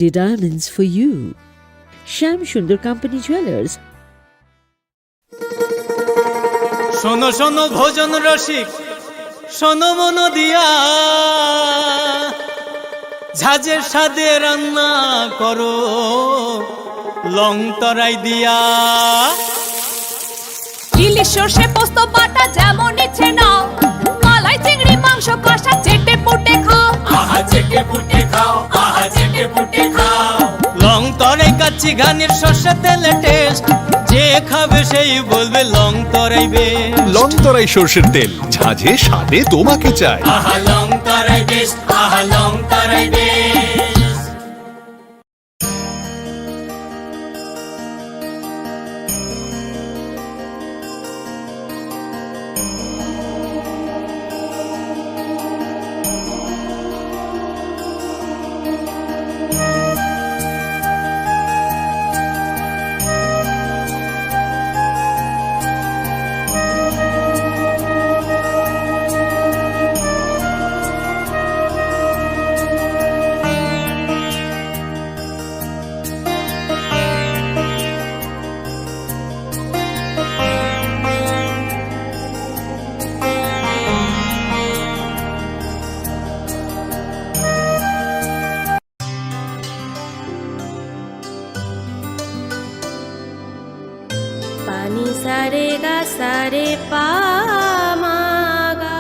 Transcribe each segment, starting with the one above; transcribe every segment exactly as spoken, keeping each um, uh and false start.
The diamonds for you. Shyam Sundar Company Jewelers. শোনো শোনো ভোজন রসিক, শোনো মন দিয়া, ঝাঁঝের স্বাদে রান্না করো লং তরাই দিয়া। ইলিশ সর্ষে পোস্ত বাটা যেমন ইচ্ছে নাও, মালাই চিংড়ি মাংস কষা চেটে পুটে খাও। আহা চেটে পুটে খাও, আহা চেটে পুটে খাও। লং তরাই কাচ্চি ঘানির সর্ষে তেলে টেস্ট, যে খাবে সেই বলবে Long Tarai best. Long Tarai সর্ষের তেল, ঝাঁঝে স্বাদে তোমাকে চাই। আহা লং তরাই বেস্ট, আহা Long Tarai best. Pani sare ga sare pa ma ga.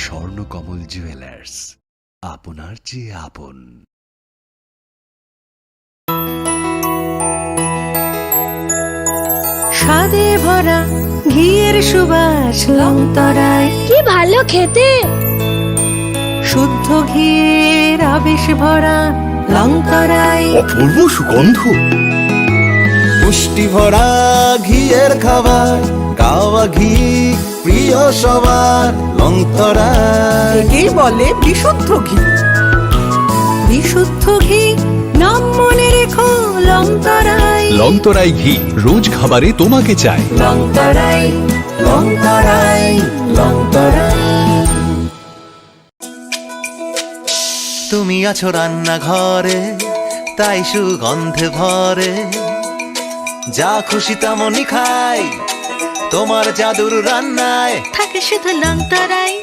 Swarnakamal jewellers, আপনার চেয়ে আপন। স্বাদে ভরা ঘিয়ের সুবাস লংতরাই। কি ভালো খেতে! শুদ্ধ ঘিয়ের আবেশ ভরা লংতরাই। অপূর্ব সুগন্ধ। পুষ্টি ভরা ঘিয়ের খাবার, গাওয়া ঘি প্রিয় সবার লংতরাই। একেই বলে বিশুদ্ধ ঘি। বিশুদ্ধ ঘি, নাম মনে রেখো লংতরাই। লংতরাই ঘি রোজ খাবারে তোমাকে চাই। লংতরাই, লংতরাই, লংতরাই। তুমি আছো রান্নাঘরে, তাই সুগন্ধে ভরে। যা খুশি তেমনই খাই, তোমার জাদুর রান্নায়। থাকে শুধু লংতরাই,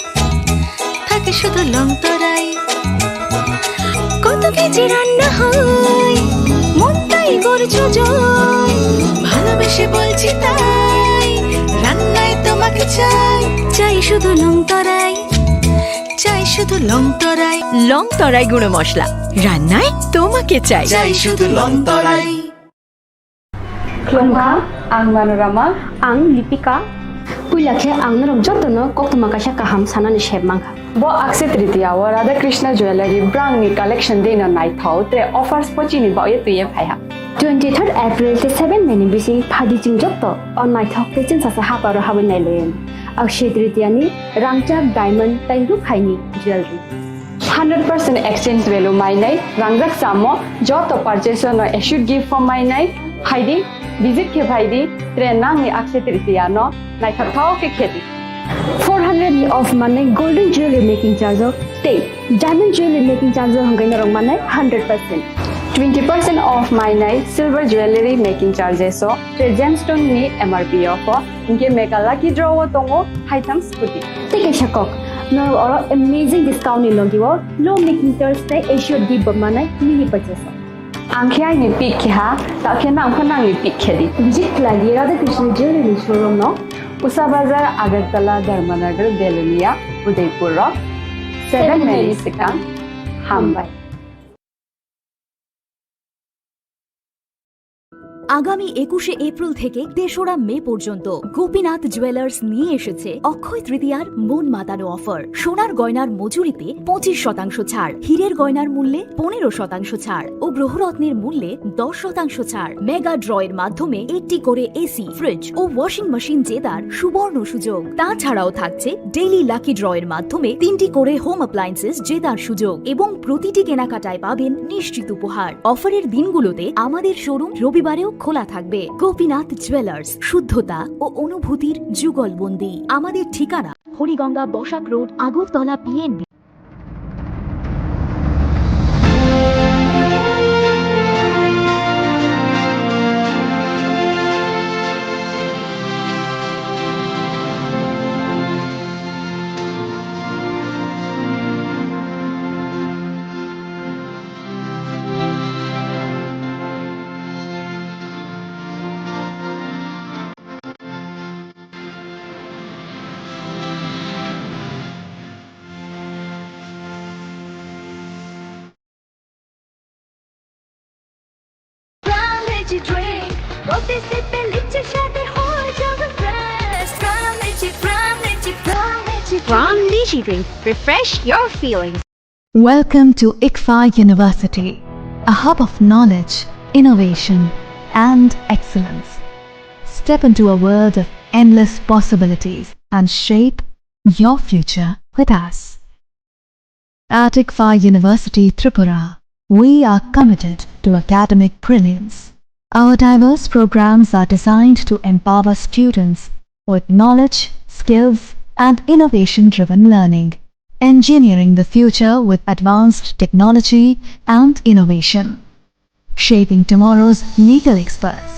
থাকে শুধু লংতরাই। কত কেজি রান্না হয়, মনটাই করছো জয়। ভালোবেসে বলছি তাই, রান্নায় তোমাকে চাই। চাই শুধু লংতরাই, চাই শুধু লংতরাই। লংতরাই গুঁড়ো মশলা, রান্নায় তোমাকে চাই। চাই শুধু লংতরাই। Khulumkha, ang Manorama. Ang Lipika. Puila khe ang norok jotono koktwma kaisa kaham sanani sep mankha. Bo Akshaya Tritiya o Radha Krishna Jewellery brangni collection dino naithok, tre offers bo chini bagwi twiwi phaiha. Twenty third April tei seven May ni bising phaidi chwng joto o naithok tei chwngsacha haparo habwi nailaio. Akshaya Tritiya ni rangchak, diamond tei rukhaini jewellery. Hundred percent exchange value mainai, rangjak chamo, joto purchase no assured gift form mainai, phaidi, visit khe phaidi, tre nangni Akshaya Tritiya no naithokthok khe khedi. Four hundred ni off manai golden jewelry making charge o tei diamond jewelry making charge o hwnkhe norok manai hundred percent. Twenty percent off mainai silver jewelry making charges o tre gemstone ni M R P o pho. Hinkhe Mega Lucky Draw o tongo haitham scooty. Tei kaisa kok, norok oro amazing discount ni logi o low making charge tei assured gift bo manai mini purchase o. Ang khe aini pick khe ha, ta khe nang pho nangni pick khe di. Visit khlai di Radha Krishna Jewelry showroom no, Usa Bazar, Agartala, Dharmanagar, Belonia, Udaipur o seven May ni swkang. Hambai. আগামী একুশে এপ্রিল থেকে তেসরা মে পর্যন্ত গোপীনাথ জুয়েলার্স নিয়ে এসেছে অক্ষয় তৃতীয়ার মন মাতানো অফার। সোনার গয়নার মজুরিতে পঁচিশ শতাংশ ছাড়, হীরের গয়নার মূল্যে পনেরো শতাংশ ছাড় ও গ্রহরত্নের মূল্যে দশ শতাংশ ছাড়। মেগা ড্র এর মাধ্যমে একটি করে এসি, ফ্রিজ ও ওয়াশিং মেশিন জেতার সুবর্ণ সুযোগ। তাছাড়াও থাকছে ডেইলি লাকি ড্র এর মাধ্যমে তিনটি করে হোম অ্যাপ্লায়েন্সেস জেতার সুযোগ এবং প্রতিটি কেনাকাটায় পাবেন নিশ্চিত উপহার। অফারের দিনগুলোতে আমাদের শোরুম রবিবারেও খোলা থাকবে। গোপীনাথ জুয়েলার্স, শুদ্ধতা ও অনুভূতির যুগলবন্দি। আমাদের ঠিকানা Hariganga Basak road, Agartala, PNB. Prime Lychee Drink, প্রতি সিপে লিচি স্বাদে হয়ে যাবে fresh. Prime Lychee, Prime Lychee, Prime Lychee Drink. Prime Lychee Drink, refresh your feelings. Welcome to ICFAI University, a hub of knowledge, innovation, and excellence. Step into a world of endless possibilities and shape your future with us. At ICFAI University Tripura, we are committed to academic brilliance. Our diverse programs are designed to empower students with knowledge, skills, and innovation-driven learning, engineering the future with advanced technology and innovation, shaping tomorrow's legal experts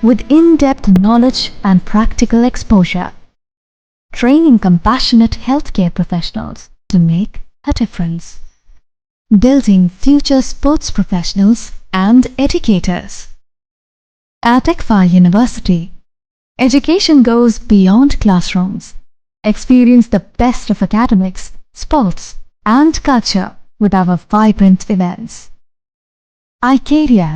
with in-depth knowledge and practical exposure, training compassionate healthcare professionals to make a difference, building future sports professionals and educators. At ICFAI University, education goes beyond classrooms. Experience the best of academics, sports, and culture with our vibrant events. iCaria,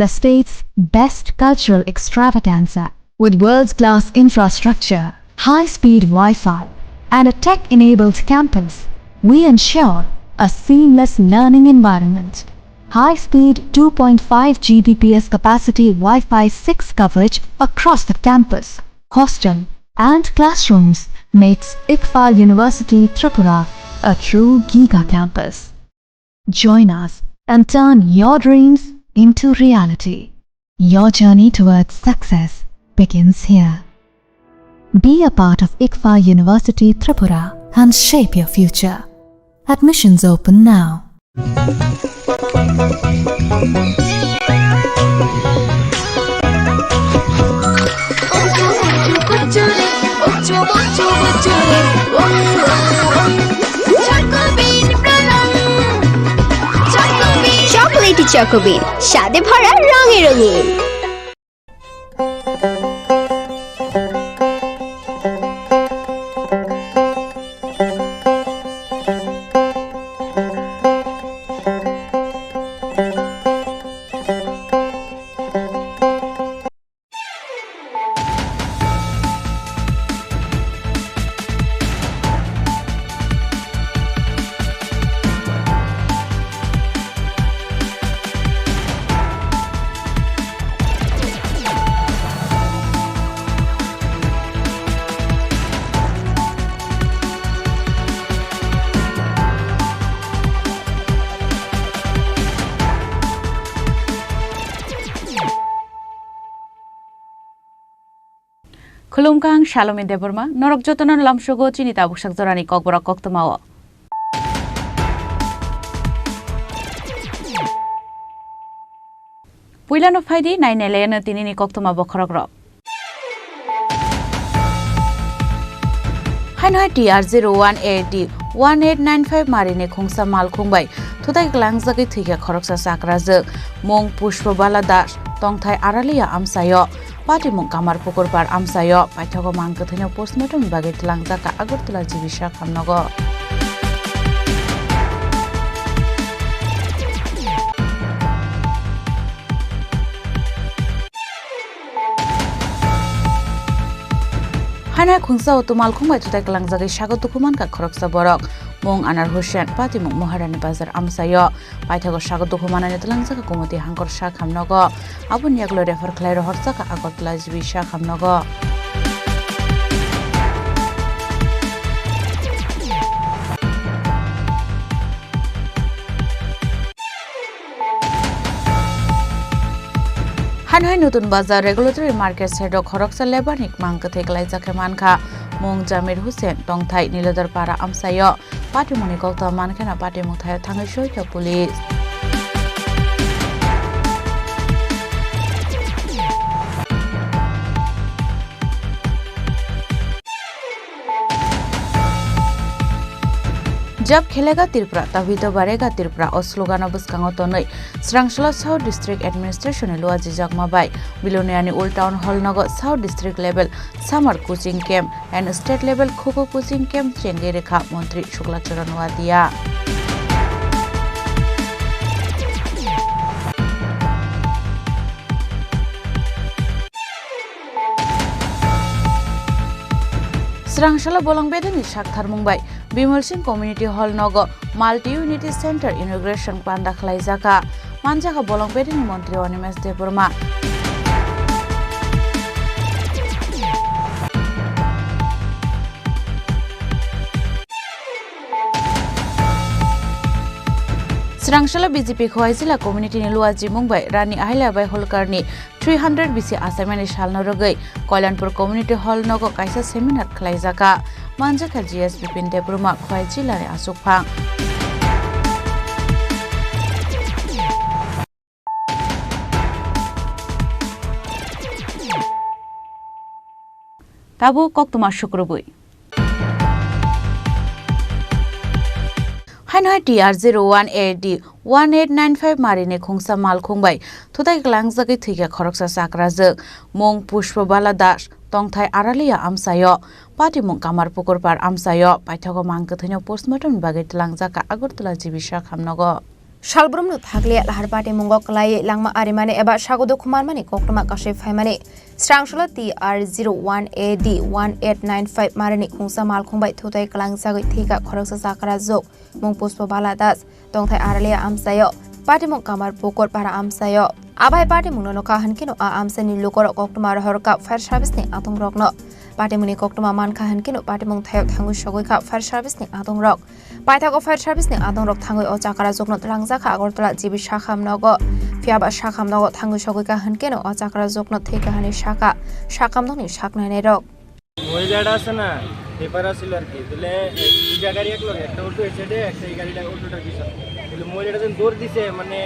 the state's best cultural extravaganza, with world-class infrastructure, high-speed Wi-Fi, and a tech-enabled campus, we ensure a seamless learning environment. High-speed two point five G B P S capacity Wi-Fi six coverage across the campus, hostel, and classrooms makes ICFAI University Tripura a true giga campus. Join us and turn your dreams into reality. Your journey towards success begins here. Be a part of ICFAI University Tripura and shape your future. Admissions open now. Chocolatey Choco Bean, স্বাদে ভরা, রঙে রঙিন। Khulumkha, ang Salome Debbarma, norok jotono lamsogo chini tabuk sak jorani kokborok koktwmao. Puilano phaidi, nainai laiano tinini koktwma bokhorokrok. Haino hai T R zero one A D one eight nine five marini khungsa malkhung bai thutai klangjagwi thwikha khoroksa chakrajwk, mung Pushpabala Das, tongthai Aralia amchaio. Patimung Kamarpukur par amchaio paithago mang kwthwino postmortem ni bagwi twlangjakha Agartala G B Sakham nogo. Khungsa o tumal khung bai thutai kwlangjagwi sago dukhu mankha khoroksa borok. Mung Anar Hussain, patimung Maharani Bazar amchaio. Paithago sago dukhu manani twlangjak Gumoti Hangkor sakhamnogo. Aboni yagulo refer khlai rohorjak Agartala G B sakhamnogo. Hanoi Nutun Bazar Regulatory Market Shed o khoroksa labour ni mang kwthwi kwlaijak khe mankha. Mung Jamir Hussain, tongthai Nilodar Para amchaio. Patimungni koktwma mankheno patimung thaio thangwi soikha police. Jab khelega Tripura, tabhi to barega Tripura o slogan o bwskango tonwi Srangsala South District Administration ni luajijakma bai Biloniani Old Town Hall nogo South District Level Summer Coaching Camp and State Level Kho Kho Coaching Camp chengwi rwkha Montri Shukla Charan Wadia. Srangsala bolong bedeni saktharmung bai Bimal Singh Community Hall nogo Multi Unity Center inauguration panda khlaijaka. Manjakha bolong bedeni montri Animesh Debbarma. Srangsala B J P Khowai Jila Community ni luajimung bai Rani Ahilya bai Holkarni three hundred bisi achaimani salno rwgwi Koilanpur Community Hall nogo kaisa seminar khlaijaka. Manjakha G S Bipin Debbarma Khowai Jilani asukphang. Tabuk koktwma sukrubwi. Haino hai T R zero one A D one eight nine five marini khungsa malkhung bai thutai kwlangjagwi thwikha khoroksa chakrajwk. Mung Pushpa Bala Das, tongthai Aralia amchaio. Patimung Kamar Pukur Par amchaio. Paithago mang kwthwino postmortem ni bagwi twlangjaka Agartala G B sakhamnogo. Salbrumno thakliya lahar patimungo kwlaiwi langma arimani eba sago dukhu manmani koktwma kasui phaimani Srangsala T R zero one A D one eight nine five marini khungsa malkhung bai thutai kwlangjagwi thwikha khoroksa chakrajwk. Mung Pushpa Bala Das, tongthai Aralia amchaio. Patimung Kamar Pukur Para amchaio. Abai patimungno nukha hwnkhe no a amchaini lukorok koktwma rohorkha fire service ni adongrokno. Patimungni koktwma mankha hwnkhe no patimung thaio thangwi sogwikha fire service ni adongrok. Paithago fire service ni adongrok thangwi o chakrajwkno twlangjakha Agartala G B sakhamnogo. Phiyaba sakhamnogo thangwi sogwikha hwnkhe no o chakrajwkno thwikha hwnwi sakha sakhamnokni saknainairok. মহিলাটা আছে না, হেপার আছিল আর কি, তাহলে দুইটা গাড়ি এক লগে, একটা অটো এসে দে, একটা এই গাড়িটা, অটোটার পিছনে। তাহলে মহিলাটা যখন দৌড় দিছে, মানে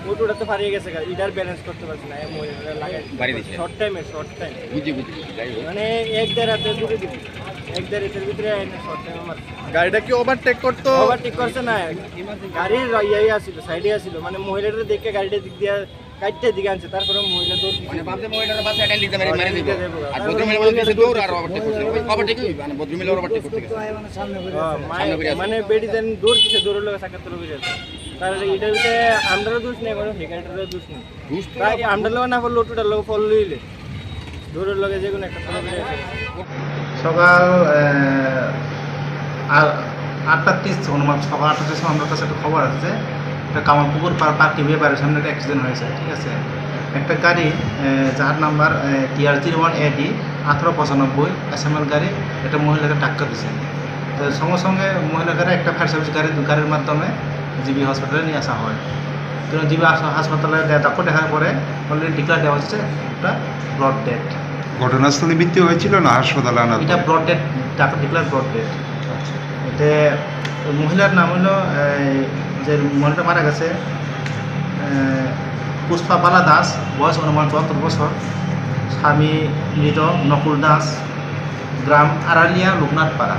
অটোটা তো ফারিয়ে গেছে গা, এটার ব্যালেন্স করতে পারছে না, এই মহিলাটা লাগাই দিছে। বাড়ি দিছে। শর্ট টাইমে, শর্ট টাইম। বুঝি, বুঝি, বুঝি, যাই হোক। মানে এক দেড় হাতে দূরে দিবি, এক দেড় হাতের ভিতরে এনে শর্ট টাইমে মারছে। গাড়িটা কি ওভারটেক করতো? ওভারটেক করছে না, গাড়ির ইয়ে আছিল, সাইডে আছিল, মানে মহিলাটা দেখে গাড়িটা দিক দিয়ে কাইটটা দিকে আনছে, তারপরে মহিলা দৌড় দিছে। মানে ভাবছে মহিলাটা বাসে অ্যাটাক দিতে পারে, মেরে দিবে। আর ভদ্রমহিলা বলছে দৌড় আর ওভারটেক করছে। ওই ওভারটেক কি? মানে ভদ্রমহিলা ওভারটেক করতে গেছে। হ্যাঁ, সামনে করে মানে আসে। বেটি যেন দৌড় দিছে, দৌড়ের লগে সাক্ষাৎ করে গেছে। তাহলে এটার ভিতরে আমরারও দোষ নেই, কোনো হেকারটারও দোষ নেই। দোষ তো তাই আমরার লগে না পড়লে অটোটার লগে পড়লে হইলে। দৌড়ের লগে যে কোনো একটা খবর পেয়ে যাবে। সকাল, আহ, আ-, আটটা ত্রিশ অনুমান, সকাল আটটা ত্রিশ আমার কাছে একটা খবর আসছে, একটা কামালপুকুর পার, পার্কিং ব্যাপারের সামনে একটা অ্যাক্সিডেন্ট হয়েছে, ঠিক আছে? একটা গাড়ি, আহ, যার নাম্বার, আহ, টি আর জিরো ওয়ান এ ডি আঠারো পঁচানব্বই, এস এম এল গাড়ি, একটা মহিলাকে ধাক্কা দিছে। তো সঙ্গে সঙ্গে মহিলাকে একটা ফায়ার সার্ভিস গাড়ি, গাড়ির মাধ্যমে জি বি হসপিটালে নিয়ে আসা হয়। তো জি বি হাস-, হাসপাতালে দে-, ডাক্তার দেখার পরে already ডিক্লেয়ার দেওয়া হচ্ছে একটা ব্রড ডেথ। ঘটনাস্থলে মৃত্যু হয়েছিল না হাসপাতালে আনার এটা পরে? Brought dead, doctor declare brought dead. আচ্ছা। এতে ওই মহিলার নাম হলো, এই, যে মহিলাটা মারা গেছে, এ, পুষ্পা বালা দাস, বয়স অনুমান চুয়াত্তর বছর, স্বামী মৃত নকুল দাস, গ্রাম আড়ালিয়া লোকনাথপাড়া।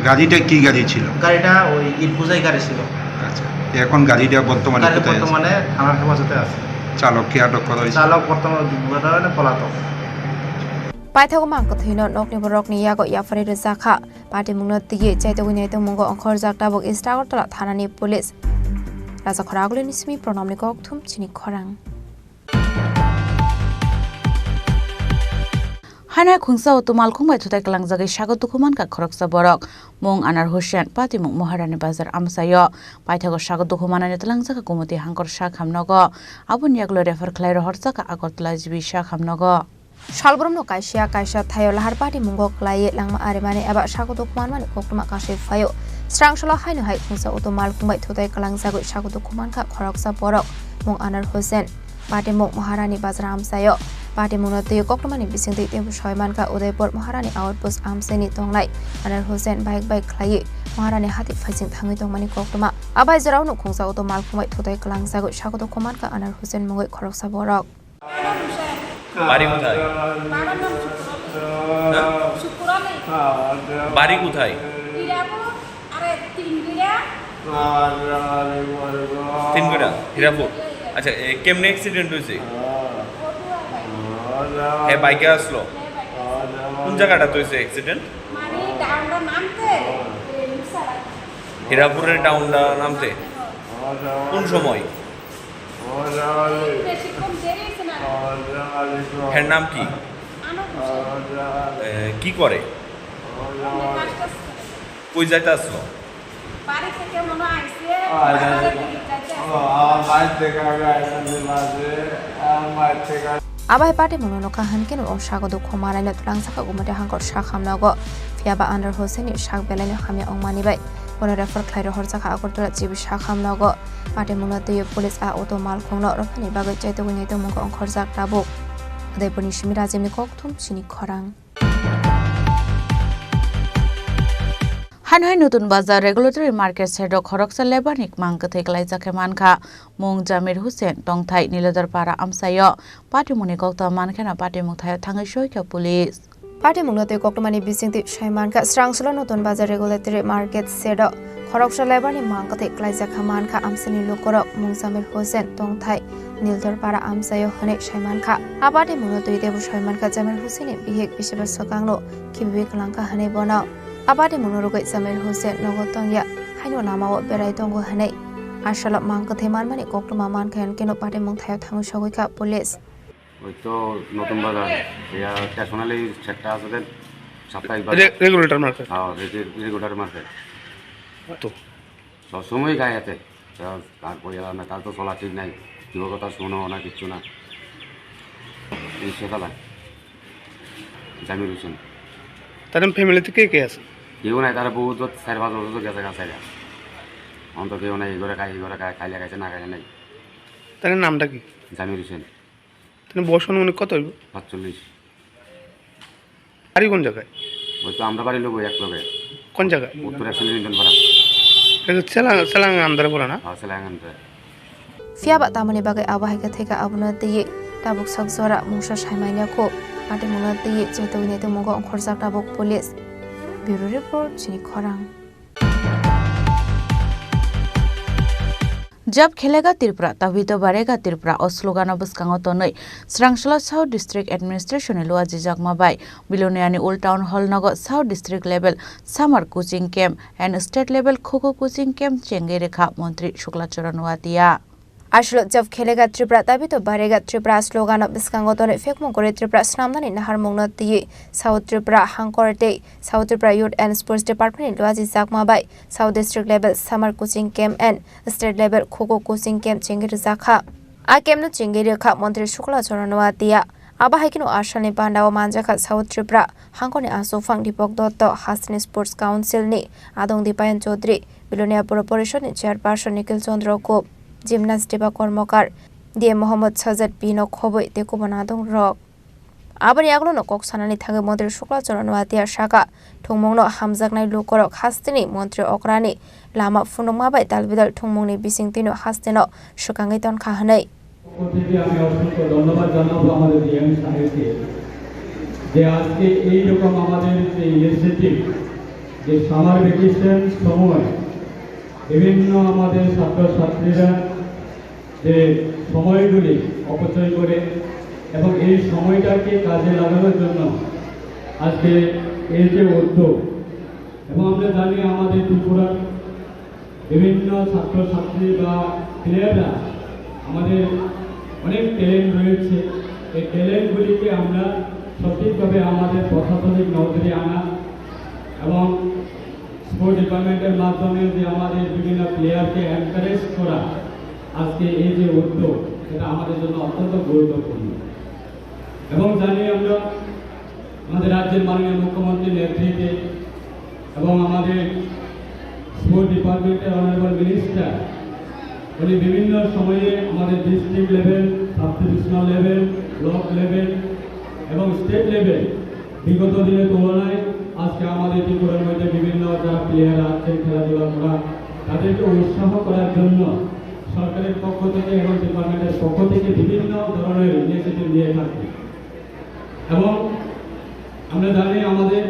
গাড়িটা কি গাড়ি ছিল? গাড়িটা ওই ইট বোঝাই গাড়ি ছিল। আচ্ছা, এখন গাড়িটা বর্তমানে গাড়ি কোথায় আছে? বর্তমানে থানার হেফাজতে আছে। চালক কি আটক করা হয়েছে? চালক বর্তমানে, বর্তমানে পলাতক। Paithago mang kwthwino nokni borokni yago yapharwi rwjakha. Patimungno twiwi chaitogwi naitokmungo ongkhorjak tabuk East Agartala thanani police. Rajakhora Agulini simi Pranamni kokthum chini khorang. Haino hai khungsa auto malkhung bai thutai kwlangjagwi sago dukhu mankha khoroksa borok. Mung Anar Hussain, patimung Maharani Bazar amchaio. Paithago sago dukhu manani twlangjakha Gumoti Hangkor sakhamnogo. Aboni yagulo refer khlai rohorjakha Agartala G B sakhamnogo. Salbrumno kaisa kaisa thaio lahar patimungo kwlaiwi langma arimani eba sago dukhu manmani koktwma kasui phaio. Srang salo haino hai khungsa auto malkhung bai thutai kwlangjagwi sago dukhu mankha khoroksa borok. Mung Anar Hussain. Patimung Maharani Bazar amchaio. Patimungno twiwi koktwmani bisingtwi teibo sawi mankha Udaipur Maharani Outpost amchaini tongnai Anar Hussain bike bai khlaiwi Maharani hati phaising thangwi tongmani koktwma. Abai jorao nuk khungsa auto malkhung bai thutai kwlangjagwi sago dukhu mankha Anar Hussain mungwi khoroksa borok. বাড়ি কোথায়? হ্যাঁ? বাড়ি কোথায়? তিনগুড়া, হীরাপুর। আচ্ছা, এ, কেমনে অ্যাক্সিডেন্ট হয়েছে? হ্যাঁ, বাইকে আসলো। কোন জায়গাটাতে হয়েছে অ্যাক্সিডেন্ট? হীরাপুরের ডাউনটা নামতে? কোন সময়? এর নাম কি? এ, কি করে? কই যাইতে আসলো? বাড়ি থেকে মনে হয় আইছে, আ, বাজারের দিকে যাইতে আসছে। ও, আমার বাড়ি থেকে আমি আইলাম যে বাসে, আমার বাড়ি থেকে আমি Abai patimungno nokha hinkhe no o sago dukhu manai no twlangjakha Gumoti Hangkor sakhamnogo. Phiya ba Anar Hussain ni sak belai no hamya wngmani bai bono refer khlai rohorjakha Agartala G B sakhamnogo. Patimungno twiwi police a auto malkhungno rophani bagwi chaitugwi naitugmungkha ongkhorjak tabuk. Udaipurni simi Rajibni kokthum chini khorang. Haino hai Nutun Bazar Regulatory Market Shed o khoroksa labour ni mang kwthwi kwlaijak khe mankha. Mung Jamir Hussain, tongthai Nilodor Para amchaio. Patimungni koktwma mankheno patimung thaio thangwi soikha police. Patimungno twi koktwmani bisingtwi sai mankha, srang salo Nutun Bazar Regulatory Market Shed o khoroksa labour ni mang kwthwi kwlaijak kha mankha amchaini lukurok Mung Jamir Hussain, tongthai Nilodor Para amchaio hwnwi sai mankha. A patimungno twi teibo sai mankha Jamir Hussain ni bihik bisiba swkangno khibiwi kwlangkha hwnwi bono. A patimungno rwgwi Jamir Hussain nogo tongya, haino lamao berai tongo hwnwi. Asalo mang kwthwi manmani koktwma mankha hinkhe no patimung thaio thangwi sogwi kha police. ওই তো নতুন বাজার, ইয়া, স্টেশনারি সেটটা আছে দেন, সাপ্তাহিক বাজার। রে-, regulator market. হ্যাঁ, রেগু-, রেগুলেটর মার্কেট। তো? সবসময় গায়ে হাতে। তার, তার পয়লা না, তার তো চলা ঠিক নাই। কেউ কথা শোনো না, কিচ্ছু না। এই সে চালায়। জামির হোসেন। তার ফ্যামিলিতে কে কে আছে? কেউ নাই, তারা বহুত বছর, চার পাঁচ বছর তো গেছে গা, চাইরা। এখন তো কেউ নাই, এই ঘরে খায়, এই ঘরে খায়, খাইলে খাইছে, না খাইলে নাই। তার নামটা কি? জামির হোসেন। তাহলে বয়স অনুমানিক কত হইব? পাঁচচল্লিশ। বাড়ি কোন জায়গায়? ওই তো আমরা বাড়ি লোক ওই এক লগে। কোন জায়গায়? উত্তর একশো নিরঞ্জন পাড়া। এটা সেলাং, সেলাং আন্দারে পড়ে না? হ্যাঁ, সেলাং আন্দারে। Phiya ba tamoni bagwi abo hai khe thwikha abono twiwi tabuk sak jora mungsa sai manya kho. Patimungno twiwi chaitugwi naitugmungo ongkhorjak tabuk police. Bureau report, chini khorang. Jab khelega Tripura, tabhi to barega Tripura o slogan o bwskango tonwi srang salo South District Administration ni luaji jakma bai Bilonia ni Old Town Hall nogo South District Level Summer Coaching Camp and State Level Kho Kho Coaching Camp chengwi rwkha Montri Shukla Charan Noatia. Aswk jab khelega Tripura tabhi to barega Tripura slogan o bwskango tonwi phekmung kwrwi Tripura swnamnani naharmungno twiwi South Tripura hangkor tei South Tripura Youth and Sports Department ni luaji jakma bai South District Level Summer Coaching Camp and State Level Kho Kho Coaching Camp chengwi rwjakha. A camp no chengwi rwkha Montri Shukla Charan Noatia. Abo hai kheno asalni pandao manjakha South Tripura hangkorni achukphang Deepak Dotto, hasteni Sports Council ni adong Dipayan Chaudhary, Bilonia Pura Porishad ni Chairperson Nikhil Chandra Gup, Gymnast Deba Kormokar, D M Mohammad Sajed P no khobwi tei kubun adong rok. Aboni yagulo no kok sanani thangwi Montri Shukla Charan Noatia saka, thwngmungno hamjaknai lukurok hasteni Montri okrani lama phunukma bai dalbidal thwngmungni bisingtwino hasteno swkangwi tonkha hwnwi. পক্ষ থেকে আমি অসংখ্য ধন্যবাদ জানাবো আমাদের ডিএম সাহেবকে, যে আজকে এইরকম আমাদের যে ইনিশিয়েটিভ, যে সামার ভ্যাকেশন সময় বিভিন্ন আমাদের ছাত্রছাত্রীরা যে সময়গুলি অপচয় করে এবং এই সময়টাকে কাজে লাগানোর জন্য আজকে এই যে উদ্যোগ, এবং আমরা জানি আমাদের ত্রিপুরার বিভিন্ন ছাত্রছাত্রী বা প্লেয়াররা আমাদের অনেক ট্যালেন্ট রয়েছে। এই ট্যালেন্টগুলিকে আমরা সঠিকভাবে আমাদের প্রশাসনিক নজরে আনা এবং স্পোর্টস ডিপার্টমেন্টের মাধ্যমে যে আমাদের বিভিন্ন প্লেয়ারকে এনকারেজ করা আজকে এই যে উদ্যোগ, এটা আমাদের জন্য অত্যন্ত গুরুত্বপূর্ণ। এবং জানি আমরা আমাদের রাজ্যের মাননীয় মুখ্যমন্ত্রীর নেতৃত্বে এবং আমাদের স্পোর্টস ডিপার্টমেন্টের অনারেবল মিনিস্টার, উনি বিভিন্ন সময়ে আমাদের district level, sub divisional level, block level এবং স্টেট লেভেল বিগত দিনের তুলনায় আজকে আমাদের ত্রিপুরার মধ্যে বিভিন্ন যারা প্লেয়ার আছেন খেলাধুলা করা, তাদেরকে উৎসাহ করার জন্য সরকারের পক্ষ থেকে এবং ডিপার্টমেন্টের পক্ষ থেকে বিভিন্ন ধরনের ইনিশিয়েটিভ নিয়ে থাকি। এবং আমরা জানি আমাদের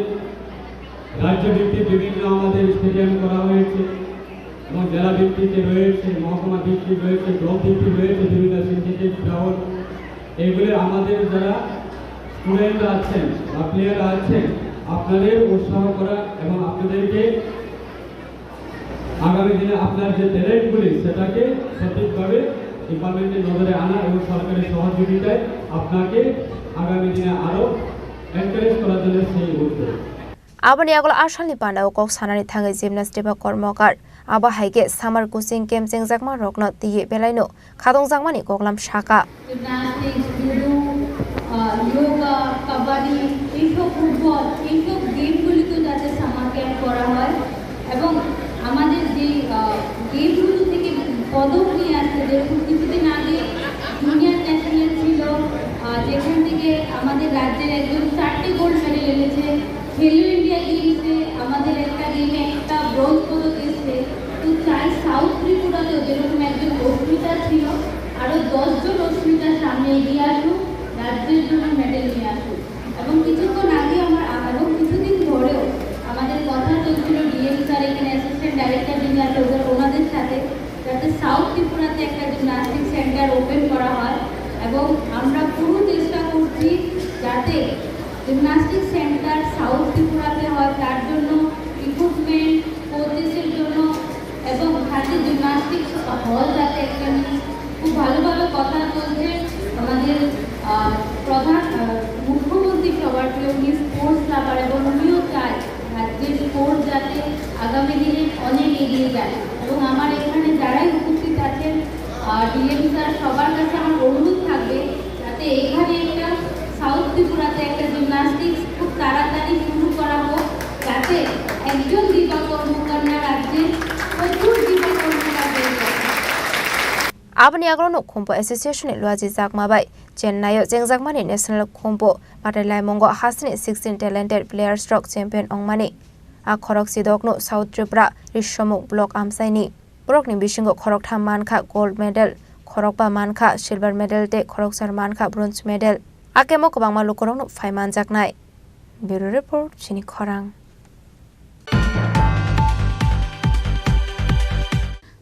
রাজ্য ভিত্তিক বিভিন্ন আমাদের স্টেডিয়াম করা হয়েছে এবং জেলা ভিত্তিক রয়েছে, মহকুমা ভিত্তিক রয়েছে, ব্লক ভিত্তিক রয়েছে বিভিন্ন সিনথেটিক গ্রাউন্ড। এগুলি আমাদের যারা স্টুডেন্ট আছেন বা প্লেয়ার আছেন, আপনাদের উৎসাহ করা এবং আপনাদেরকে আগামী দিনে আপনার যে ট্যালেন্টগুলি, সেটাকে সঠিকভাবে ডিপার্টমেন্টের নজরে আনা এবং সরকারের সহযোগিতায় আপনাকে আগামী দিনে আরও এনকারেজ করার জন্য সেই উদ্যোগ। Aboni yagulo asalni pandao kok sanani thangwi gymnast Deba Kormokar, abo hai khe summer coaching camp chengjakma rokno twiwi belaino khatungjakmani koklam sakha. Gymnastics, judo, uh, yoga, kabaddi, এইসব ফুটবল, এইসব গেমগুলিতেও যাতে সামার ক্যাম্প করা হয় এবং আমাদের যে, আহ, গেমগুলো থেকে পদক নিয়ে আসছে, যেরকম কিছুদিন আগে জুনিয়র ন্যাশনাল ছিল, আহ, যেখান থেকে আমাদের রাজ্যের একজন চারটে গোল্ড মেডেল এনেছে। খেলো ইন্ডিয়া গেমসে আমাদের একটা গেমে একটা ব্রোঞ্জ পদক এসছে। তো চাই সাউথ ত্রিপুরাতেও যেরকম একজন অস্মিতা ছিল, আরও দশ জন অস্মিতা সামনে এগিয়ে আসুক, রাজ্যের জন্য মেডেল নিয়ে আসুক। এবং কিছুক্ষণ আগে আমার, এবং কিছুদিন ধরেও আমাদের কথা চলছিল ডিএম স্যার, এখানে অ্যাসিস্ট্যান্ট ডাইরেক্টর যিনি আছে, ওদের, ওনাদের সাথে, যাতে সাউথ ত্রিপুরাতে একটা জিমনাস্টিক সেন্টার ওপেন করা হয়। এবং আমরা পুরো চেষ্টা করছি যাতে জিমনাস্টিক সেন্টার সাউথ ত্রিপুরাতে হয়, তার জন্য ইকুইপমেন্ট, কোচেসের জন্য এবং খালি জিমনাস্টিক হল যাতে একটা নেই। খুব ভালো ভালো কথা চলছে। আমাদের, আহ, প্রধান, আহ, মুখ্যমন্ত্রী সবার প্রিয়, উনি স্পোর্টস লাভার এবং উনিও চায় রাজ্যের স্পোর্টস যাতে আগামী দিনে অনেক এগিয়ে যায়। এবং আমার এখানে যারাই উপস্থিত আছেন, আহ, ডিএম স্যার, সবার কাছে আমার অনুরোধ থাকবে যাতে এখানে একটা সাউথ ত্রিপুরাতে একটা জিমনাস্টিক্স খুব তাড়াতাড়ি শুরু করা হোক, যাতে একজন দীপা কর্মকার না, রাজ্যে প্রচুর দীপা কর্মকার হয়ে যাবে। Aboni yagulo no Khumpu Association ni Luaji Chakma bai Chennai o chengjakmani National Khumpu Batai Laimungo hasteni sixteen talented players rok champion wngmani. A khorok sidokno South Tripura Risomuk block amchaini. Borokni bisingo khoroktham mankha gold medal, khorokba mankha silver medal tei khoroksa mankha bronze medal. Akemo kwbangma lukurokno phai manjaknai. Bureau Report, Chini Khorang.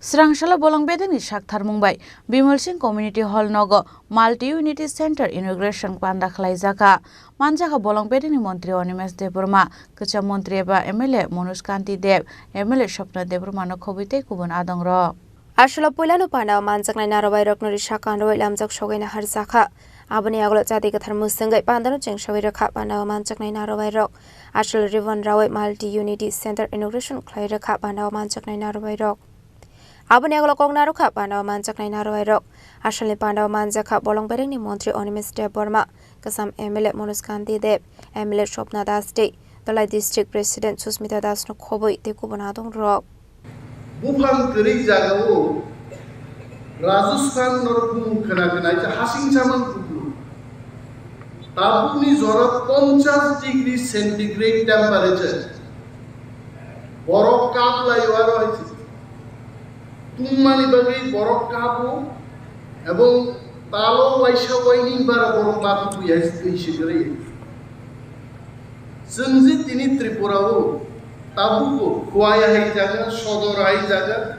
Srangsalo bolong bedengni saktharmung bai Bimal Singh Community Hall nogo Multi Unity Center inauguration panda khlaijakha. Manjakha bolong bedengni montri Animesh Debbarma, kwcham montri eba M L A Manoj Kanti Deb, M L A Swapna Debbarma no khobwi tei kubun adongrok. Aswkno puilano pandao manjaknai narobairokno risa kanrwi lamjak sogwi naharjakha. Aboni yagulo chati kwthar mwswngwi pandano chengsawi rwkha pandao manjaknai narobairok. Aswkno ribbon rawi Multi Unity Center inauguration khlai rwkha pandao manjaknai narobairok. Aboni yagulo kok narwkha pandao manjaknai narobairok. Aswkni pandao manjakha bolong berengni montri Animesh Debbarma, kwcham M L A Manoj Kanti Deb, M L A Swapna Das tei Dhalai District President Susmita Das no khobwi tei kubun adongrok. Buphang kwrwi jagao Rajasthan norok bumung khna khna khe hasing chamang kupulung. Tabukni jora ponchash degree centigrade temperature. Borok kap lai o aro hai se. Tungmani bagwi borok kapo ebong talo waisa waini bara borok ma tubu ya twi se kwrwi. Chwng je tini Tripura o tabuk bo Khowai hai jaga, Sodor hai jaga,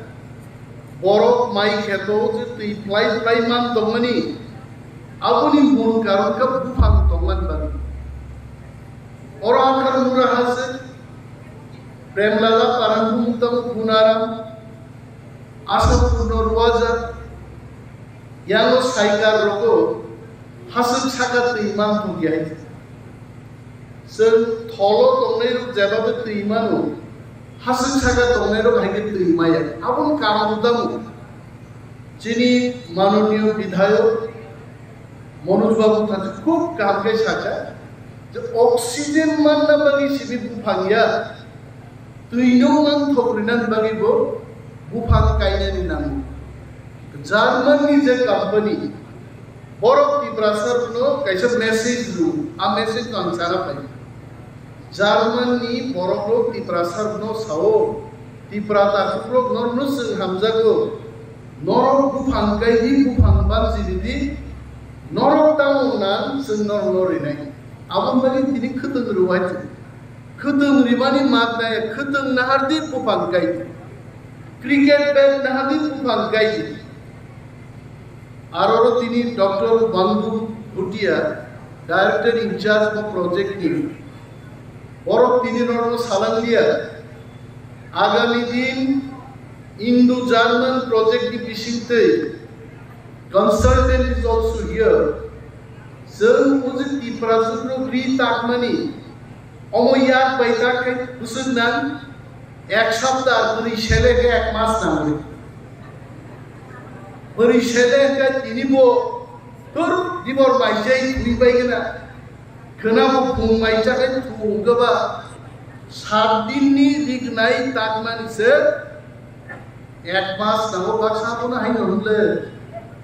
borok mai kheto je twi phlai phlai man tongmani, aboni mul karon khe buphang tongmani bagwi. Oro Athar Mura ha se, Premlala Parang bumung tongo, Gunaram, Asapurno Ruajak, yango Saikar rogo haswk saka twi man thok ya. Chwng tholo tongnairok jeba twi mano, hasik saka tongnairok hai khe twi maya. Aboni karon tamo? Chini manoniyo bidhayok Manoj Babu thachi khub kaham khe sakha je oxygen manna bagwi simi buphang ya, twino manthok rinani bagwi bo buphang kainani nango. German ni je company, borok Tiprasa rokno kaisa message rw, a message no ang sana pai. German ni borok rok Tiprasa rokno sao, Tipra takhuk rok norokno chwng hamjago, norok buphang kai di, buphang banchi di, norok tamo nang chwng norokno rinai. Aboni bagwi tini khwtwng rwbai. Khwtwng rimani mat nai, khwtwng nahar di, buphang kai di. Cricket bat nahar di, buphang kai di. Aro ro tini Doctor Bandu Bhutia, Director in charge of project ni. Borok tini norokno salang liya. Agami din Indo-German project ni bisingtwi consultant is also here. Chwng ujik Tiprasuk rok ri takmani. Omo yak bai tak khe bwswk nang ek sapta bwrwi sele khe ek mas nangwi. Bwrwi sele khe tini bo tur dibor mai jai thwi bai gana. Khwna bo phung mai cha khe thung khe ba sat din ni rignai takmani se. Ek mas nango baksa abono haino hwnle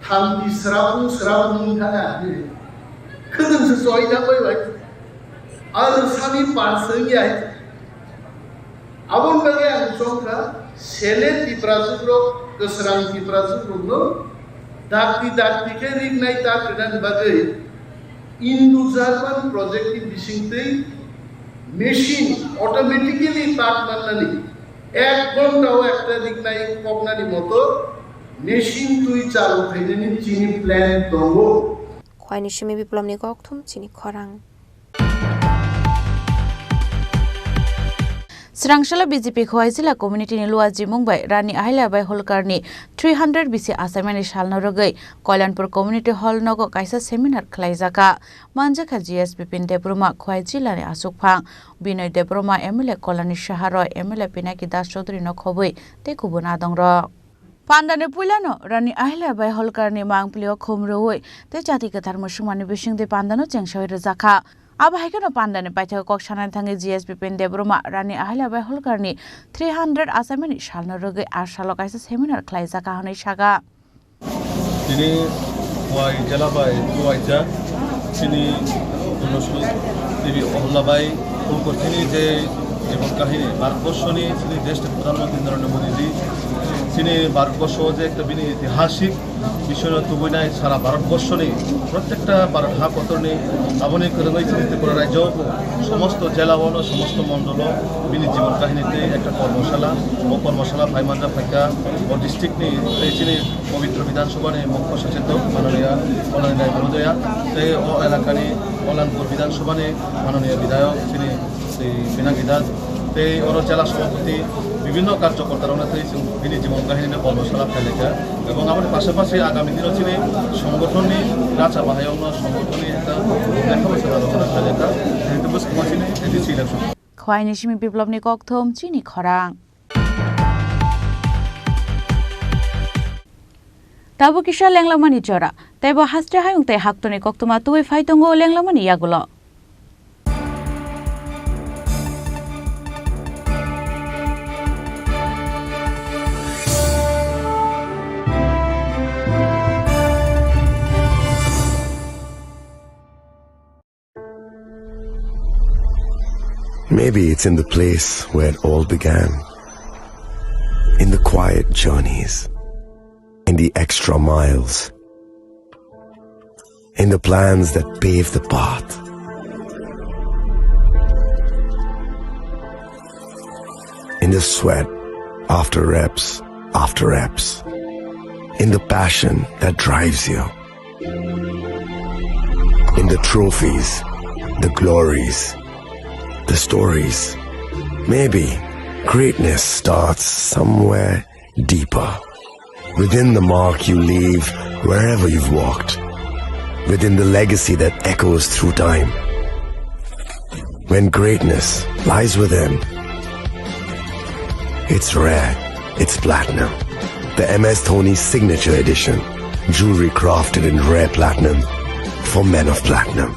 thanti srapung srapung wng thana hwnwi. Khwtwng se choi thangbai bai. Aro sani par se wngya hai. Aboni bagwi ang chongkha sele Tiprasuk rok, kwsrang Tiprasuk rokno dakti dakti khe rignai tak rinani bagwi Indo-German project ni bisingtwi machine automatically tak mannani. Ek ghonta o ekta rignai koknani motor machine twi chalu khainani chini plan tongo. Khwaini simi Biplobni kokthum chini khorang. Srangsalo B J P Khowai Jila Community ni Luajimung bai Rani Ahilya bai Holkar ni three hundred bisi achaimani salno rwgwi Koilanpur Community Hall nogo kaisa seminar khwlaijakha. Manjakha G S Bipin Debbarma Khowai Jila ni aswkphang, Binoy Debbarma M L A, Kolani Saha Roy M L A, Pinaki Das Chaudhary no khobwi tei kubun adongrok. Pandani puilano Rani Ahilya bai Holkarni mangpilio khum rwui tei chati kwthar musukmani bisingtwi pandano chengsaui rwjakha. Abo hai kheno pandani paithakgo kok sanani thangwi G S Bipin Debbarma Rani Ahilya bai Holkarni three hundred achaimani salno rwgwi a salo kaisa seminar khlaijakha hwnwi sakha. Tini Khowai jela bai Khowai jak chini Unosluk Devi Oholla bai Pulkurthini je jibon kahini, Bharatborsho ni chini desh ni Pradhan Mantri Narendra Modi ji chini Bharatborsho je ekta bini itihasik bisoy no tubui nai sara Bharatborsho ni prottekta Bharat ha kotor ni aboni kwrwngwi chini Tripura rajyo somosto jela o no somosto mondolo bini jibon kahini tei ekta kormosala, o kormosala phai manja phaikha o district ni tei chini Pabitra Bidhan Sabha ni Mukho Sachetok Mananiya Kolani Rai Mohodoya tei o elaka ni Kolani Bidhan Sabha ni Mananiya Bidhayok chini tei Pinaki Das tei oro jela sabhapati bibhinno karjokorta rok no tei chwng bini jibon kahini no kormosala phailaikha ebong aboni pasapasi agami dino chini songgothon ni racha bahayong no songgothon ni ekta lekha bai swnamjak phailaikha tei bwskango chini A D C election. Khwaini simi Biplobni kokthum chini khorang. Tabuk kisa lenglamani jora, tei bo haste hayung tei haktoni koktwma tubui phai tongo lenglamani yagulo. Maybe it's in the place where it all began. In the quiet journeys, in the extra miles, in the plans that pave the path, in the sweat after reps after reps, in the passion that drives you. In the trophies, the glories, the stories. Maybe greatness starts somewhere deeper. Within the mark you leave wherever you've walked. Within the legacy that echoes through time. When greatness lies within, it's rare, it's platinum. The M S Dhoni Signature Edition. Jewelry crafted in rare platinum for men of platinum.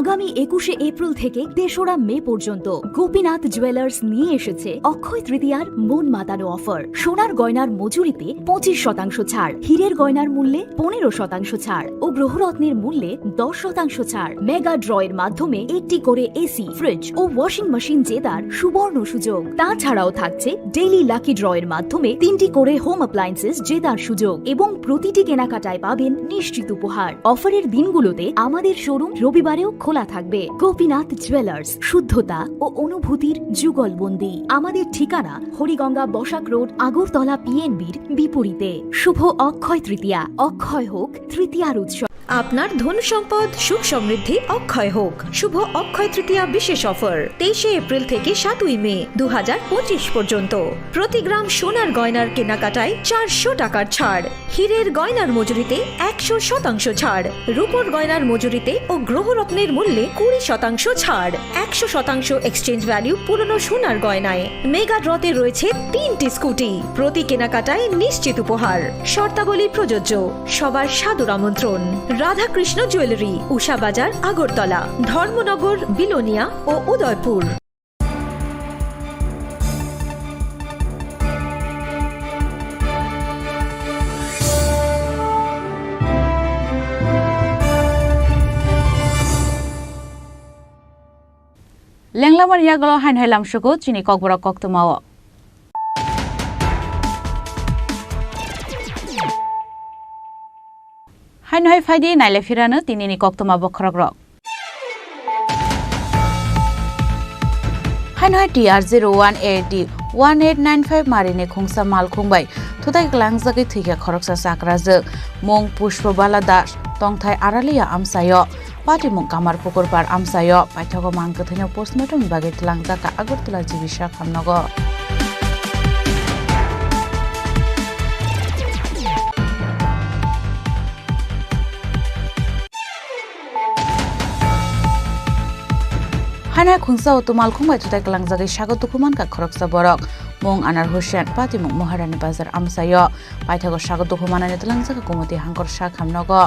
আগামী একুশে এপ্রিল থেকে তেসরা মে পর্যন্ত গোপীনাথ জুয়েলার্স নিয়ে এসেছে অক্ষয় তৃতীয়ার মন মাতানো অফার। সোনার গয়নার মজুরিতে পঁচিশ শতাংশ ছাড়, হীরের গয়নার মূল্যে পনেরো শতাংশ ছাড় ও গ্রহরত্নের মূল্যে দশ শতাংশ ছাড়। মেগা ড্র এর মাধ্যমে একটি করে এসি, ফ্রিজ ও ওয়াশিং মেশিন জেতার সুবর্ণ সুযোগ। তাছাড়াও থাকছে ডেইলি লাকি ড্র এর মাধ্যমে তিনটি করে হোম অ্যাপ্লায়েন্সেস জেতার সুযোগ এবং প্রতিটি কেনাকাটায় পাবেন নিশ্চিত উপহার। অফারের দিনগুলোতে আমাদের শোরুম রবিবারেও খোলা থাকবে। গোপীনাথ জুয়েলার্স, শুদ্ধতা ও অনুভূতির যুগলবন্দি। আমাদের ঠিকানা হরিগঙ্গা বসাক রোড, আগরতলা পিএনবির বিপরীতে। শুভ অক্ষয় তৃতীয়া, অক্ষয় হোক তৃতীয়ার উৎসব। আপনার ধন সম্পদ সুখ সমৃদ্ধি অক্ষয় হোক। শুভ অক্ষয় তৃতীয়া বিশেষ অফার তেইশে এপ্রিল থেকে সাতই মে দু হাজার পঁচিশ পর্যন্ত। প্রতি গ্রাম সোনার গয়নার কেনাকাটায় চারশো টাকার ছাড়, হীরের গয়নার মজুরিতে একশো শতাংশ ছাড়, রূপোর গয়নার মজুরিতে ও গ্রহরত্নের মূল্যে কুড়ি শতাংশ ছাড়, একশো শতাংশ এক্সচেঞ্জ ভ্যালু পুরনো সোনার গয়নায়। মেগা ড্রতে রয়েছে তিনটি স্কুটি, প্রতি কেনাকাটায় নিশ্চিত উপহার। শর্তাবলী প্রযোজ্য। সবার সাদর আমন্ত্রণ। রাধাকৃষ্ণ জুয়েলারি, উষা বাজার, আগরতলা, ধর্মনগর, বিলোনিয়া ও Udaipur. Lenglamani yagulo haino hai lamsugo chini kokborok koktwmao. Haino hai phaidi naile phirano tinini koktwma bokhorokrok. Haino hai T R zero one A D one eight nine five marini khungsa malkhung bai thutai klangjagwi thwikha khoroksa chakrajwk. Mung Pushpabala Das, tongthai Aralia amchaio. Patimung Kamar Pukur par amchaio. Paithago mang kwthwino postmortem bagwi twlangjak kha Agartala G B Sakhamnogo. Haino hai khungsa o tumal khung bai thutai klangjagwi sago dukhu mankha khoroksa borok. Mung Anar Hussain, patimung Maharani Bazar amchaio. Paithago sago dukhu manani twlangjak kha Gumoti Hangkor Sakhamnogo.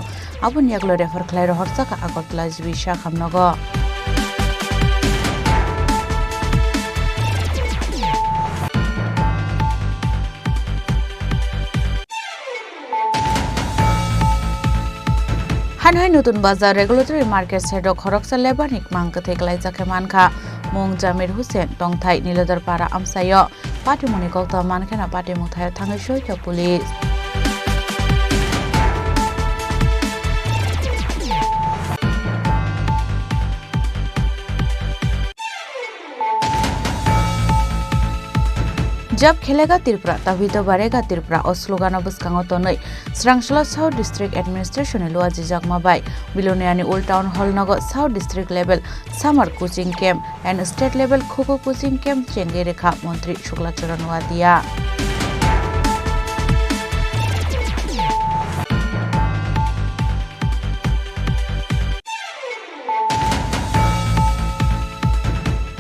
Aboni yagulo refer khlai rohorjak kha Agartala G B Sakhamnogo. Haino hai Nutun Bazar regulatory market side o khoroksa labour ni mang kwthwi kwlaijak khe mankha. Mung Jamir Hussain, tongthai Nilodar Para amchaio. Patimungni koktwma mankheno patimung thaio thangwi soikha police. Jab khelega Tripura, tabhi to barega Tripura o slogan o bwskango tonwi Srangsalo South District Administration ni luajijakma bai Biloniani Old Town Hall nogo South District Level Summer Coaching Camp and State Level Kho Kho Coaching Camp chengwi rwkha Montri Shukla Charan Watia.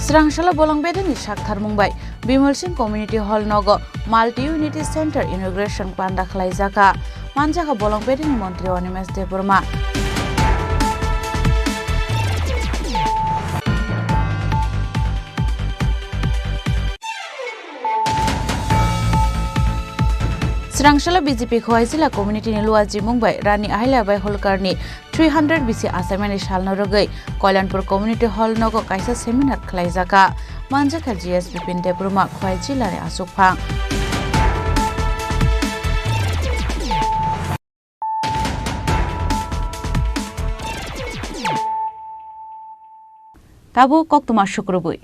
Srangsalo bolong bedeni saktharmung bai Bimal Singh Community Hall nogo Multi Unity Center inauguration panda khlaijaka. Manjaka bolong bedeni montri Animesh Debbarma. Rangsala B J P Khowai Jila Community ni Luajimung bai Rani Ahilya bai Holkar ni three hundred bisi achaimani salno rwgwi Koilanpur Community Hall nogo kaisa seminar khlaijaka. Manjakha G S Bipin Debbarma Khowai Jila ni aswkphang. Tabuk koktwma sukrubwi.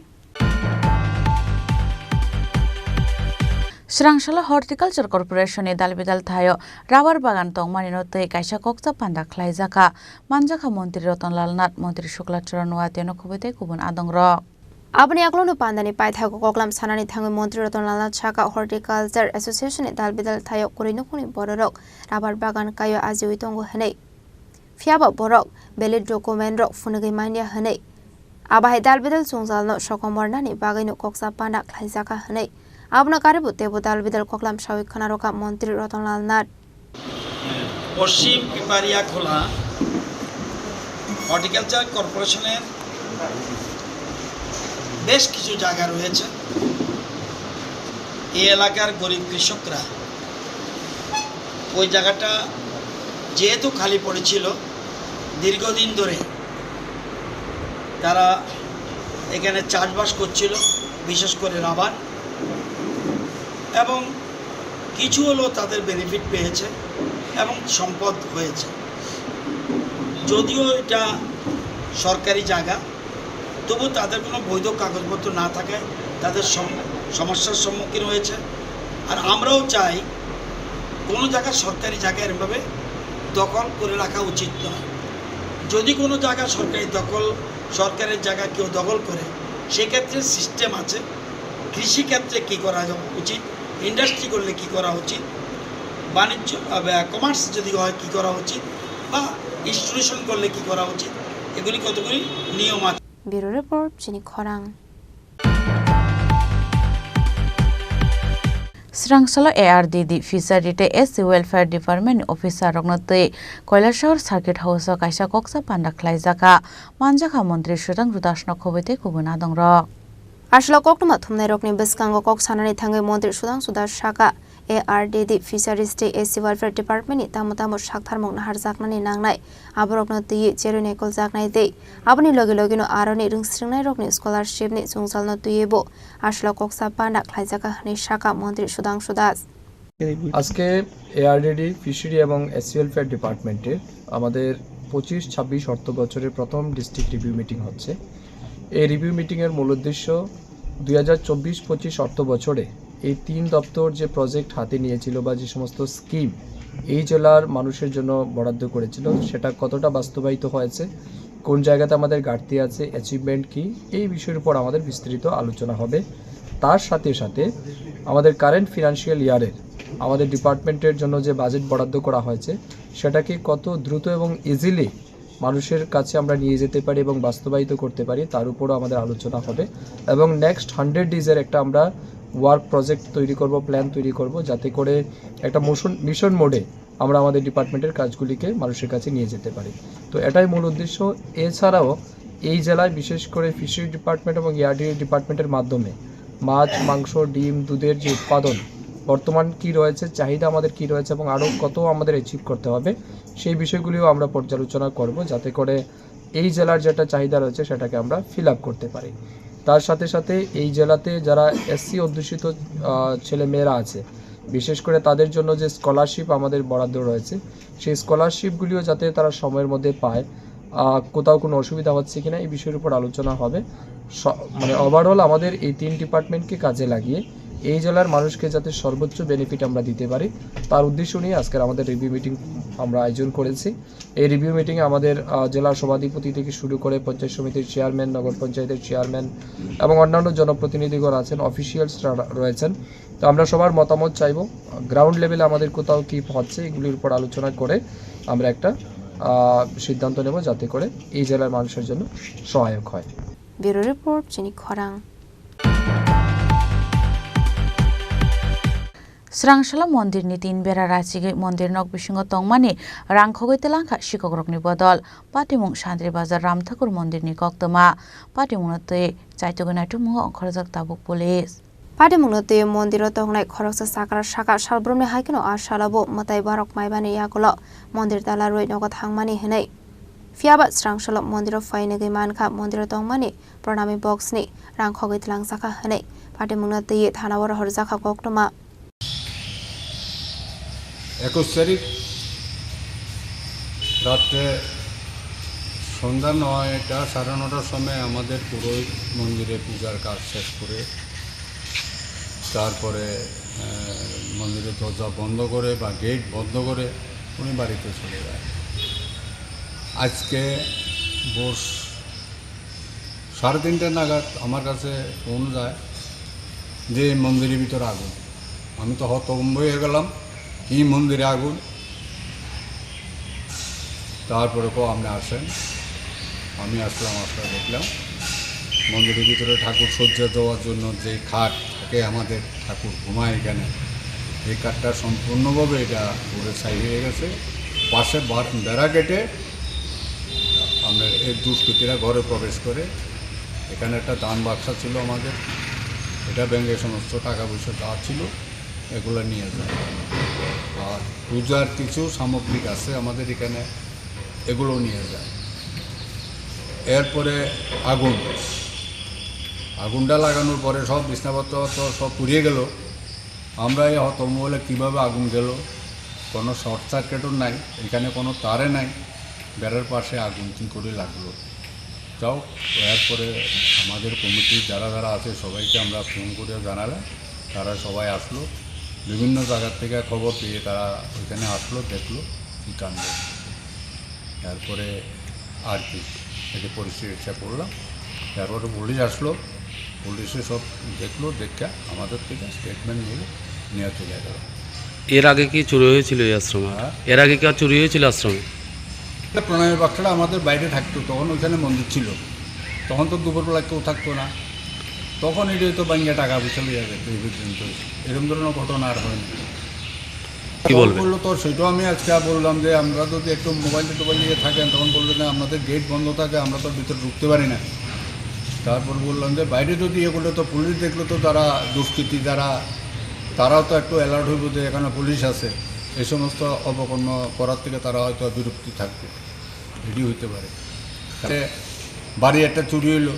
Swrangsola Horticulture Corporation ni dalbidal thaio rubber bagan tongmani no twi kaisa koksa panda khlaijaka, manjakha Montri Rotonlal Nath, Montri Shukla Charan Noatia no khobwi tei kubun adongrok. Aboni aglono pandani paithago koklam sanani thangwi Montri Rotonlal Nath saka Horticulture Association ni dalbidal thaio kwrwi nukhungni bororok rubber bagan kaio ajiwi tongo hwnwi. Phiyaba borok valid document rok phunugwi manya hwnwi. Abo hai dalbidal jwngjalno sokomornani bagwino koksa panda khlaijaka hwnwi. Abono karibu teibo dalbidal koklam sawi khwnarokha Montri Rotonlal Nath. পশ্চিম পিপারিয়া খোলা হর্টিকালচার কর্পোরেশনের বেশ কিছু জায়গা রয়েছে। এই এলাকার গরিব কৃষকরা ওই জায়গাটা যেহেতু খালি পড়েছিল, দীর্ঘদিন ধরে তারা এখানে চাষবাস করছিল, বিশেষ করে রাবার, এবং কিছু হলেও তাদের বেনিফিট পেয়েছে এবং সম্পদ হয়েছে। যদিও এটা সরকারি জায়গা, তবু তাদের কোনো বৈধ কাগজপত্র না থাকায় তাদের সম-, সমস্যার সম্মুখীন হয়েছে। আর আমরাও চাই, কোনো জায়গা, সরকারি জায়গা এরমভাবে দখল করে রাখা উচিত নয়। যদি কোনো জায়গা সরকারি দখল, সরকারের জায়গা কেউ দখল করে, সেক্ষেত্রে সিস্টেম আছে। কৃষিক্ষেত্রে কী করা যা-, উচিত, ইন্ডাস্ট্রি করলে কী করা উচিত, বাণিজ্য, আহ, কমার্স যদি হয় কী করা উচিত, বা ইনস্টিটিউশন করলে কী করা উচিত, এগুলি কতগুলি নিয়ম আছে। Bureau Report, Chini Khorang. Swrangsola A R D D, Fishery tei S C Welfare Department ni officer rokno twi Kailasahar Circuit House o kaisa koksa panda khlaijaka, manjakha Montri Sudhangshu Das no khobwi tei kubun adongrok. Aswlao koktwma thumnairokni bwskango kok sanani thangwi Montri Sudhangshu Das saka, A R D D, Fisheries tei S C Welfare Department ni tamo tamo saktharmung naharjaknani nangnai, aborokno twiwi cherwi naikoljaknai tei aboni logi logino aroni rwngsrwngnairokni scholarship ni jwngjalno twiwi bo aswlao koksa panda khlaijaka hwnwi saka Montri Sudhangshu Das. আজকে ARDD, fishery এবং SC welfare ডিপার্টমেন্টের আমাদের পঁচিশ ছাব্বিশ অর্থ বছরের প্রথম district review meeting হচ্ছে। এই রিভিউ মিটিংয়ের মূল উদ্দেশ্য দুই হাজার চব্বিশ পঁচিশ অর্থ বছরে এই তিন দপ্তর যে প্রজেক্ট হাতে নিয়েছিল বা যে সমস্ত স্কিম এই জেলার মানুষের জন্য বরাদ্দ করেছিল, সেটা কতটা বাস্তবায়িত হয়েছে, কোন জায়গাতে আমাদের ঘাটতি আছে, অ্যাচিভমেন্ট কী, এই বিষয়ের উপর আমাদের বিস্তারিত আলোচনা হবে। তার সাথে সাথে আমাদের কারেন্ট ফিনান্সিয়াল ইয়ারের আমাদের ডিপার্টমেন্টের জন্য যে বাজেট বরাদ্দ করা হয়েছে, সেটাকে কত দ্রুত এবং ইজিলি মানুষের কাছে আমরা নিয়ে যেতে পারি এবং বাস্তবায়িত করতে পারি, তার উপরও আমাদের আলোচনা হবে। এবং নেক্সট হান্ড্রেড ডেজের একটা আমরা ওয়ার্ক প্রজেক্ট তৈরি করব, প্ল্যান তৈরি করব, যাতে করে একটা মোশন, মিশন মোডে আমরা আমাদের ডিপার্টমেন্টের কাজগুলিকে মানুষের কাছে নিয়ে যেতে পারি। তো এটাই মূল উদ্দেশ্য। এছাড়াও এই জেলায় বিশেষ করে ফিশারি ডিপার্টমেন্ট এবং এআরডিডি ডিপার্টমেন্টের মাধ্যমে মাছ, মাংস, ডিম, দুধের যে উৎপাদন, বর্তমান কি রয়েছে, চাহিদা আমাদের কি রয়েছে এবং আরও কত আমাদের অ্যাচিভ করতে হবে, সেই বিষয়গুলিও আমরা পর্যালোচনা করব, যাতে করে এই জেলার যেটা চাহিদা রয়েছে সেটাকে আমরা ফিল আপ করতে পারি। তার সাথে সাথে এই জেলাতে যারা এসসি অধ্যুষিত, আহ, ছেলে মেয়েরা আছে, বিশেষ করে তাদের জন্য যে স্কলারশিপ আমাদের বরাদ্দ রয়েছে, সেই স্কলারশিপগুলিও যাতে তারা সময়ের মধ্যে পায়, আহ, কোথাও কোনো অসুবিধা হচ্ছে কিনা এই বিষয়ের উপর আলোচনা হবে। স-, মানে ওভারঅল আমাদের এই তিন ডিপার্টমেন্টকে কাজে লাগিয়ে এই জেলার মানুষকে যাতে সর্বোচ্চ বেনিফিট আমরা দিতে পারি, তার উদ্দেশ্য নিয়ে আজকের আমাদের রিভিউ মিটিং আমরা আয়োজন করেছি। এই রিভিউ মিটিংয়ে আমাদের, আহ, জেলা সভাধিপতি থেকে শুরু করে পঞ্চায়েত সমিতির চেয়ারম্যান, নগর পঞ্চায়েতের চেয়ারম্যান এবং অন্যান্য জনপ্রতিনিধিগণ আছেন, অফিসিয়ালসরা রয়েছেন। তো আমরা সবার মতামত চাইবো, গ্রাউন্ড লেভেলে আমাদের কোথাও কী হচ্ছে, এগুলির উপর আলোচনা করে আমরা একটা, আহ, সিদ্ধান্ত নেব, যাতে করে এই জেলার মানুষের জন্য সহায়ক হয়। Bureau Report, Chini Khorang. Swrangsola mondir ni tin bera rachigwi mondir nok bisingo tongmani rang khogwi twlangkha sikokrokni bodol. Patimung Santri Bazar Ramthakur mondir ni koktwma. Patimungno twi chaitugwi naitukmungo ongkhorjak tabuk police. Patimungno twiwi mondiro tongnai khoroksa chakra sakha salbrumni hai kheno a salo bo mwtai borok maibani yagulo mondir dala rwi nogo thangmani hwnwi. Phiyaba srang salo mondiro phainwgwi mankha, mondiro tongmani pranami box ni rang khogwi twlangjakha hwnwi patimungno twiwi thanao rohorjakha koktwma. একুশ তারিখ রাত্রে সন্ধ্যা নয়টা, সাড়ে নটার সময় আমাদের পুরোহিত মন্দিরে পূজার কাজ শেষ করে তারপরে, আহ, মন্দিরের দরজা বন্ধ করে বা গেট বন্ধ করে উনি বাড়িতে চলে যায়। আজকে ভোর সাড়ে তিনটা নাগাদ আমার কাছে ফোন যায় যে এই মন্দিরের ভিতরে আগুন। আমি তো হতভম্ব হয়ে গেলাম, কি মন্দিরে আগুন? তারপরে কো আপনি আসেন, আমি আসলাম, আসলে দেখলাম মন্দিরের ভিতরে ঠাকুর সজ্জা দেওয়ার জন্য যে খাট থাকে, আমাদের ঠাকুর ঘুমায় এখানে, এই খাটটা সম্পূর্ণভাবে এটা পুড়ে ছাই হয়ে গেছে। পাশে বার-, বেড়া কেটে আমরা এই দুষ্কৃতীরা ঘরে প্রবেশ করে। এখানে একটা দান বাক্সা ছিল আমাদের, এটা ভেঙে সমস্ত টাকা পয়সা যা ছিল এগুলো নিয়ে যায়। আর পূজার কিছু সামগ্রিক আছে আমাদের এখানে, এগুলো নিয়ে যায়। এরপরে আগুন, আগুনটা লাগানোর পরে সব বিছনাপত্র তো সব পুড়িয়ে গেল। আমরা এই হতভম্ব হলে কীভাবে আগুন গেল, কোনো শর্ট সার্কিটও নাই, এখানে কোনো তারে নাই, বেড়ার পাশে আগুন কী করে লাগলো। যাও, এরপরে আমাদের কমিটির যারা যারা আছে সবাইকে আমরা ফোন করে জানালাম, তারা সবাই আসলো, বিভিন্ন জায়গার থেকে খবর পেয়ে তারা ওইখানে আসলো, দেখলো কী কাণ্ড। তারপরে আর কি, এই যে পরিস্থিতিটা করলাম, তারপরে পুলিশ আসলো, পুলিশে সব দেখলো, দেখে আমাদের থেকে স্টেটমেন্ট নিয়ে নিয়ে চলে গেল। এর আগে কি চুরি হয়েছিল এই আশ্রমে? হ্যাঁ। এর আগে কি আর চুরি হয়েছিল আশ্রমে? প্রণামী বাক্সটা আমাদের বাইরে থাকতো, তখন ওইখানে মন্দির ছিল, তখন তো দুপুরবেলা কেউ থাকতো না, তখন এটা তো ভাঙিয়া টাকা পয়সা লইয়া যেত এই পর্যন্ত। এরকম ধরনের ঘটনা আর হয়নি। কি তখন বলবেন? বললো, "তোর সেটাও আমি আজকে বললাম যে আমরা যদি একটু মোবাইল টোবাইল নিয়ে থাকেন", তখন বললো, "না, আমাদের গেট বন্ধ থাকে, আমরা তো ভিতরে ঢুকতে পারি না।" তারপর বললাম যে বাইরে যদি ইয়ে করলে তো পুলিশ দেখলো তো তারা দুষ্কৃতী যারা, তারাও তো একটু অ্যালার্ট হইব যে এখানে পুলিশ আছে, এই সমস্ত অপকর্ম করার থেকে তারা হয়তো বিরক্তি থাকবে, রেডি হইতে পারে। তাতে বাড়ি একটা চুরি হইলো,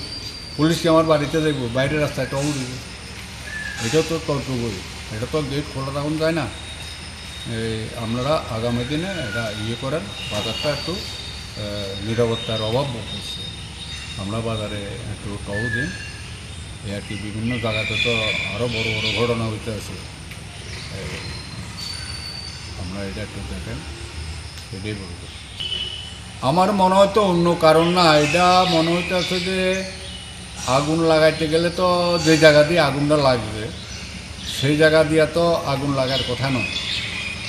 পুলিশ কি আমার বাড়িতে যাইব? বাইরে রাস্তায় টহল দিব। এটা তো কর্তব্যই, এটা তো গেট খোলা তখন যায় না। এই আপনারা আগামী দিনে এটা ইয়ে করেন, বাজারটা একটু, আহ, নিরাপত্তার অভাব বোধ করছে। আমরা বাজারে একটু টহল দিন, এই আর কি। বিভিন্ন জায়গাতে তো আরও বড় বড় ঘটনা হইতে আছে। এই, আমরা এটা একটু দেখেন, এটাই বলবো। আমার মনে হয় তো অন্য কারণ না, এটা মনে হইতেছে যে আগুন লাগাইতে গেলে তো যে জায়গা দিয়ে আগুনটা লাগবে, সেই জায়গা দিয়ে তো আগুন লাগার কথা নয়।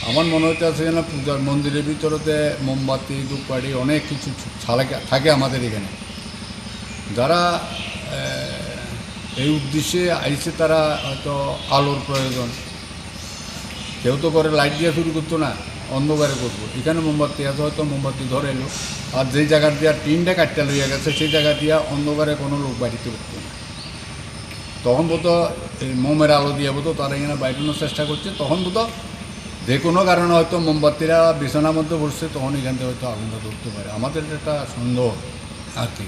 আমার মনে হইতেছে যেন পূজার মন্দিরের ভিতরেতে মোমবাতি, ধূপকাঠি, অনেক কিছু থাকে, থাকে আমাদের এখানে। যারা, আহ, এই উদ্দেশ্যে আইছে, তারা হয়তো আলোর প্রয়োজন। কেউ তো ঘরে লাইট দিয়ে চুরি করতো না, অন্ধকারে করবো। এখানে মোমবাতি আছে, হয়তো মোমবাতি ধরে এলো, আর যেই জায়গার দিয়ে টিনটা কাটতে লইয়া গেছে, সেই জায়গা দিয়ে অন্ধকারে কোনো লোক বাড়িতে উঠতো না। তখন বোধ এই মোমের আলো দিয়ে বোধ তারা এখানে বাইটানোর চেষ্টা করছে। তখন বোধ যে কোনো কারণে হয়তো মোমবাতিরা বিছানার মধ্যে পড়ছে, তখন এখান থেকে হয়তো আগুনটা ধরতে পারে। আমাদের এটা একটা সন্দেহ আর কি।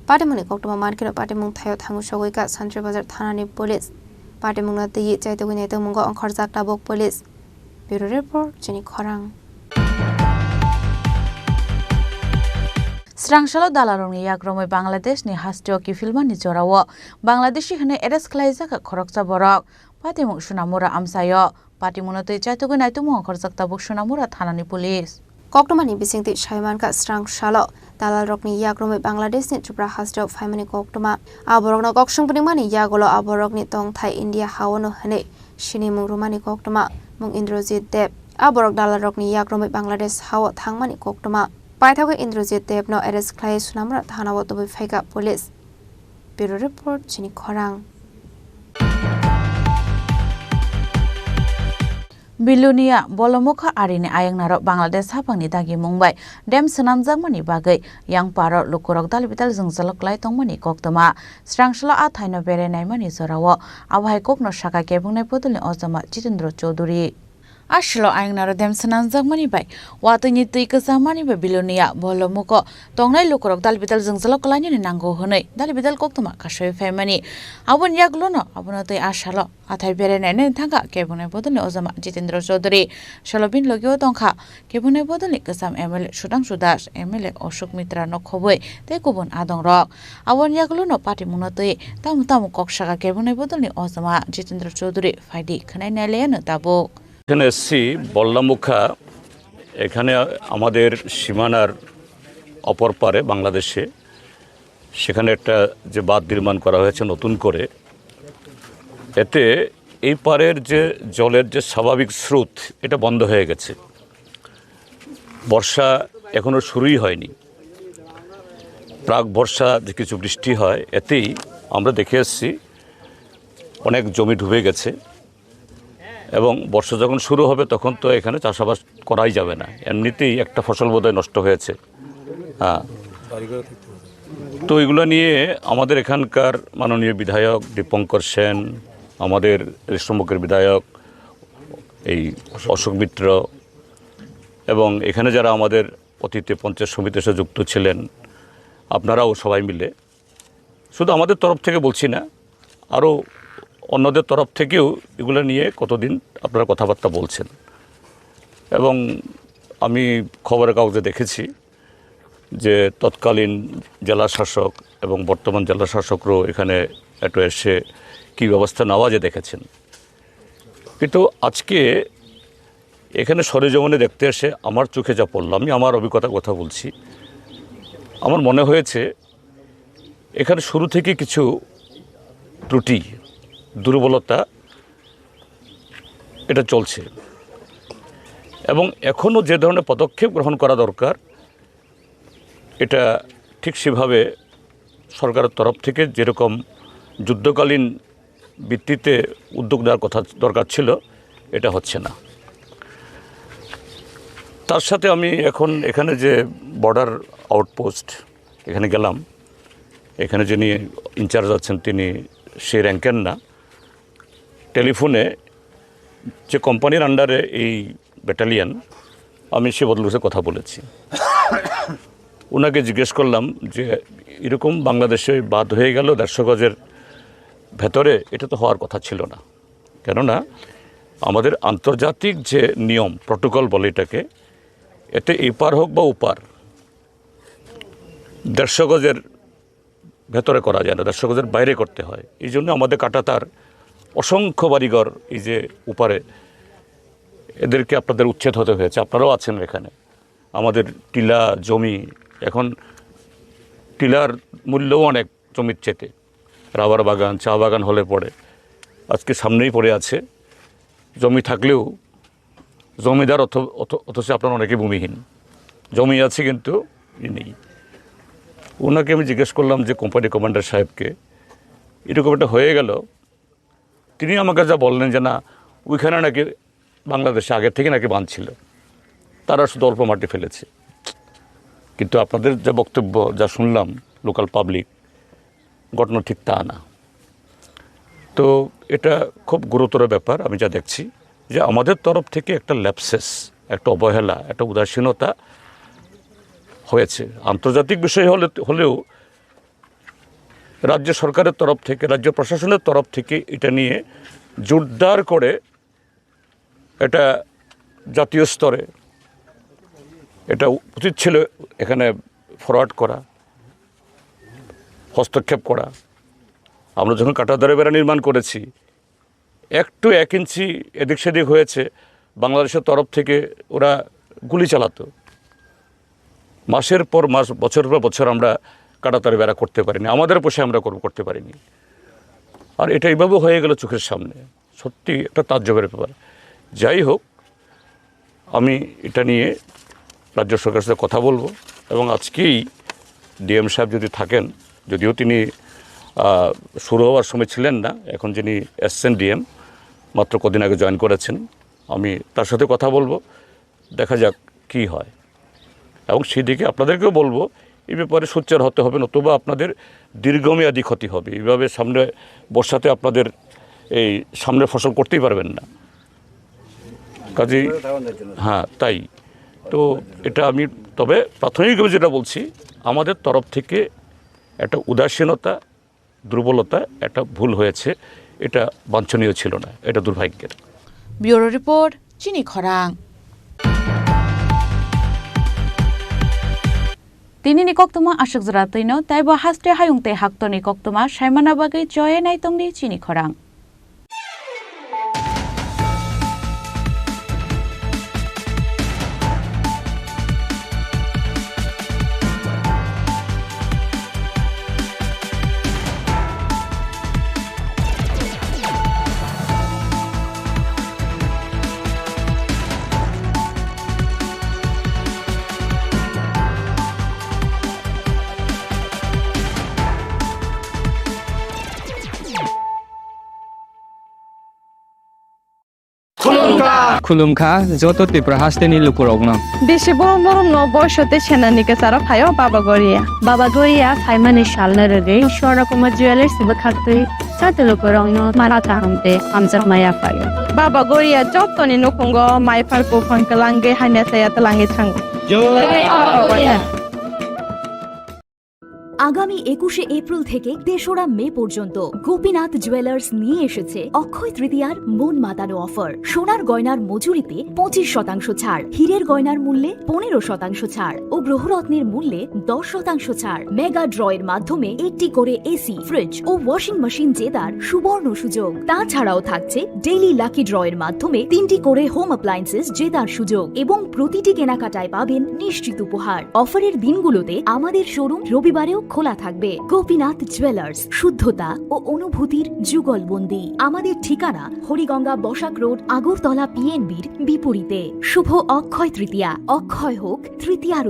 Patimungni koktwma mankhe patimung thaio thango sogwi ka Santri Bazar thanani police. Patimungno twiwi chaitugwi naitugmungo ongkhorjak tabuk police. Bureau Report, Chini Khorang. Srangsalo dalalrokni yakromwi Bangladeshni hasteo kiphilmani jorao Bangladeshi hwnwi arrest khlaijak khoroksa borok. Patimung Sunamura amchaio. Patimungno twi chaitugwi naitugmung ongkhorjak tabuk Sunamura thanani police. Koktwmani bisingtwi sai mankha, srang salo dalalrokni yakromwi Bangladeshni Tripura hasteo phaimani koktwma. Aborokno kok swng phwnwngmani yagulo aborokni tongthai India haono hwnwi sinimung rwmani koktwma, mung Indrajit Deb. Aborok dalalrokni yakromwi Bangladesh hao thangmani koktwma. Paithakgwi Indrajit Debno arrest khlaiwi Sunamura thanao tubui phaikha police. Bureau Report, Chini Khorang. Bilonia Bolomukha arini ayang narok Bangladesh haphangni dagimung bai dam swnamjakmani bagwi yang paro lukurok dal bidal jwngjalo klai tongmani koktwma. Srangsalo a thaino berai naimani jorao abo hai kokno sakha kebungnai bodolni ojama Jitendra Chaudhury. Asilo ayang naro dam swnamjakmani bai watwini twi kwchamani bai Bilonia Bolomuko tongnai lukurok dal bidal jwngjalo klainani nango hwnwi dal bidal koktwma kasui phaimani. Aboni yagulono abono twi asalo athai berai nainani thangkha kebungnai bodolni ojama Jitendra Chaudhury. Salo bini logio tongkha kebungnai bodolni kwcham M L A Sudhangshu Das, M L A Ashok Mitra nokhobwi tei kubun adongrok. Aboni yagulono patimungno twi tamo tamo kok sakha kebungnai bodolni ojama Jitendra Chaudhury phaidi khwnai nailaiano tabuk. এখানে এসছি বল্লামুখা, এখানে আমাদের সীমানার অপর পারে বাংলাদেশে, সেখানে একটা যে বাঁধ নির্মাণ করা হয়েছে নতুন করে, এতে এই পারের যে জলের যে স্বাভাবিক স্রোত, এটা বন্ধ হয়ে গেছে। বর্ষা এখনো শুরুই হয়নি। প্রাক বর্ষা যে কিছু বৃষ্টি হয়, এতেই আমরা দেখে এসছি অনেক জমি ডুবে গেছে। এবং বর্ষা যখন শুরু হবে, তখন তো এখানে চাষাবাদ করাই যাবে না, এমনিতেই একটা ফসল বোধহয় নষ্ট হয়েছে। হ্যাঁ। তো এগুলো নিয়ে আমাদের এখানকার মাননীয় বিধায়ক দীপঙ্কর সেন, আমাদের রেশমুখের বিধায়ক এই অশোক মিত্র এবং এখানে যারা আমাদের অতীতে পঞ্চায়েত সমিতির সাথে যুক্ত ছিলেন, আপনারাও সবাই মিলে, শুধু আমাদের তরফ থেকে বলছি না, আরও অন্যদের তরফ থেকেও এগুলো নিয়ে কতদিন আপনারা কথাবার্তা বলছেন। এবং আমি খবরের কাগজে দেখেছি যে তৎকালীন জেলা শাসক এবং বর্তমান জেলা শাসকরাও এখানে একটু এসে কী ব্যবস্থা নেওয়া যায় দেখেছেন। কিন্তু আজকে এখানে সরেজমিনে দেখতে এসে আমার চোখে যা পড়ল, আমি আমার অভিজ্ঞতার কথা বলছি, আমার মনে হয়েছে এখানে শুরু থেকে কিছু ত্রুটি, দুর্বলতা এটা চলছে। এবং এখনও যে ধরনের পদক্ষেপ গ্রহণ করা দরকার, এটা ঠিক সেভাবে সরকারের তরফ থেকে যেরকম যুদ্ধকালীন ভিত্তিতে উদ্যোগ নেওয়ার কথা, দরকার ছিল, এটা হচ্ছে না। তার সাথে আমি এখন এখানে যে বর্ডার আউটপোস্ট, এখানে গেলাম, এখানে যিনি ইনচার্জ আছেন, তিনি সেই র্যাঙ্কের না। টেলিফোনে যে কোম্পানির আন্ডারে এই ব্যাটালিয়ন, আমি সে বদলুসে কথা বলেছি। ওনাকে জিজ্ঞেস করলাম যে এরকম বাংলাদেশে বাদ হয়ে গেল দেড়শো গজের ভেতরে, এটা তো হওয়ার কথা ছিল না। কেননা আমাদের আন্তর্জাতিক যে নিয়ম, প্রটোকল বলে এটাকে, এতে এপার হোক বা ওপার, দেড়শো গজের ভেতরে করা যায় না, দেড়শো গজের বাইরে করতে হয়। এই জন্য আমাদের কাটাতার অসংখ্য বাড়িঘর এই যে ওপারে, এদেরকে আপনাদের উচ্ছেদ হতে হয়েছে। আপনারাও আছেন এখানে। আমাদের টিলা জমি, এখন টিলার মূল্যও অনেক জমির চেতে। রাবার বাগান, চা বাগান হলে পড়ে, আজকে সামনেই পড়ে আছে। জমি থাকলেও জমিদার অথ-, অথ-, অথচ আপনার অনেকে ভূমিহীন, জমি আছে কিন্তু ই নেই। ওনাকে আমি জিজ্ঞেস করলাম যে কোম্পানি কমান্ডার সাহেবকে, এরকম একটা হয়ে গেল, তিনি আমাকে যা বললেন যে না, ওইখানে নাকি বাংলাদেশে আগে থেকে নাকি বাঁধ ছিল, তারা শুধু অল্প মাটি ফেলেছে। কিন্তু আপনাদের যে বক্তব্য, যা শুনলাম, লোকাল পাবলিক, ঘটনা ঠিক তা না। তো এটা খুব গুরুতর ব্যাপার। আমি যা দেখছি যে আমাদের তরফ থেকে একটা ল্যাপসেস, একটা অবহেলা, একটা উদাসীনতা হয়েছে। আন্তর্জাতিক বিষয় হলে, হলেও রাজ্য সরকারের তরফ থেকে, রাজ্য প্রশাসনের তরফ থেকে এটা নিয়ে জোরদার করে এটা জাতীয় স্তরে এটা উচিত ছিল এখানে ফরওয়ার্ড করা, হস্তক্ষেপ করা। আমরা যখন কাঁটাতারের বেড়া নির্মাণ করেছি, একটু এক ইঞ্চি এদিক সেদিক হয়েছে, বাংলাদেশের তরফ থেকে ওরা গুলি চালাতো। মাসের পর মাস, বছরের পর বছর আমরা কাঁটাতারের বেড়া করতে পারিনি, আমাদের পয়সায় আমরা কর-, করতে পারিনি। আর এটা এইভাবে হয়ে গেল চোখের সামনে, সত্যি একটা তাজ্জবের ব্যাপার। যাই হোক, আমি এটা নিয়ে রাজ্য সরকারের সাথে কথা বলবো এবং আজকেই ডিএম সাহেব যদি থাকেন, যদিও তিনি, আহ, শুরু হওয়ার সময় ছিলেন না, এখন যিনি এসছেন ডিএম, মাত্র কদিন আগে জয়েন করেছেন, আমি তার সাথে কথা বলবো, দেখা যাক কি হয়। এবং সেদিকে আপনাদেরকেও বলবো, এই ব্যাপারে সোচ্চার হতে হবে, নতুবা আপনাদের দীর্ঘমেয়াদী ক্ষতি হবে। এইভাবে সামনে বর্ষাতে আপনাদের এই সামনের ফসল করতেই পারবেন না। কাজেই, হ্যাঁ, তাই। তো এটা আমি, তবে প্রাথমিকভাবে যেটা বলছি, আমাদের তরফ থেকে একটা উদাসীনতা, দুর্বলতা, একটা ভুল হয়েছে, এটা বাঞ্ছনীয় ছিল না, এটা দুর্ভাগ্যের। Bureau Report, Chini Khorang. Tini ni koktwma aswk jora twino, taibo haste hayung tei haktorni koktwma saimana bagwi choye naitongdi Chini Khorang. Khulumkha joto Tripura hasteni lukurokno. Bisi borom borom no boiso tei senani kwcharo phaio Baba Goria. Baba Goria phaimani salno rwgwi Swarna Kumar Jewellers bwkhaktwi joto lukurokno mara kaham tei hamjakma yaphaio. Baba Goria jotoni nukhungo mai phar buphang kwlangwi hamya saya twlangwi thango. Jai Baba Goria. আগামী একুশে এপ্রিল থেকে তেসরা মে পর্যন্ত গোপীনাথ জুয়েলার্স নিয়ে এসেছে অক্ষয় তৃতীয়ার মন মাতানো অফার। সোনার গয়নার মজুরিতে পঁচিশ শতাংশ ছাড়, হীরের গয়নার মূল্যে পনেরো শতাংশ ছাড় ও গ্রহরত্নের মূল্যে দশ শতাংশ ছাড়। মেগা ড্রয়ের মাধ্যমে একটি করে এসি, ফ্রিজ ও ওয়াশিং মেশিন জেতার সুবর্ণ সুযোগ। তাছাড়াও থাকছে ডেইলি লাকি ড্রয়ের মাধ্যমে তিনটি করে হোম অ্যাপ্লায়েন্সেস জেতার সুযোগ এবং প্রতিটি কেনাকাটায় পাবেন নিশ্চিত উপহার। অফারের দিনগুলোতে আমাদের শোরুম রবিবারেও খোলা থাকবে। গোপীনাথ জুয়েলার্স, শুদ্ধতা ও অনুভূতির যুগলবন্দি। আমাদের ঠিকানা হরিগঙ্গা বসাক রোড, আগরতলা পিএনবির বিপরীতে। শুভ অক্ষয় তৃতীয়া, অক্ষয় হোক তৃতীয়ার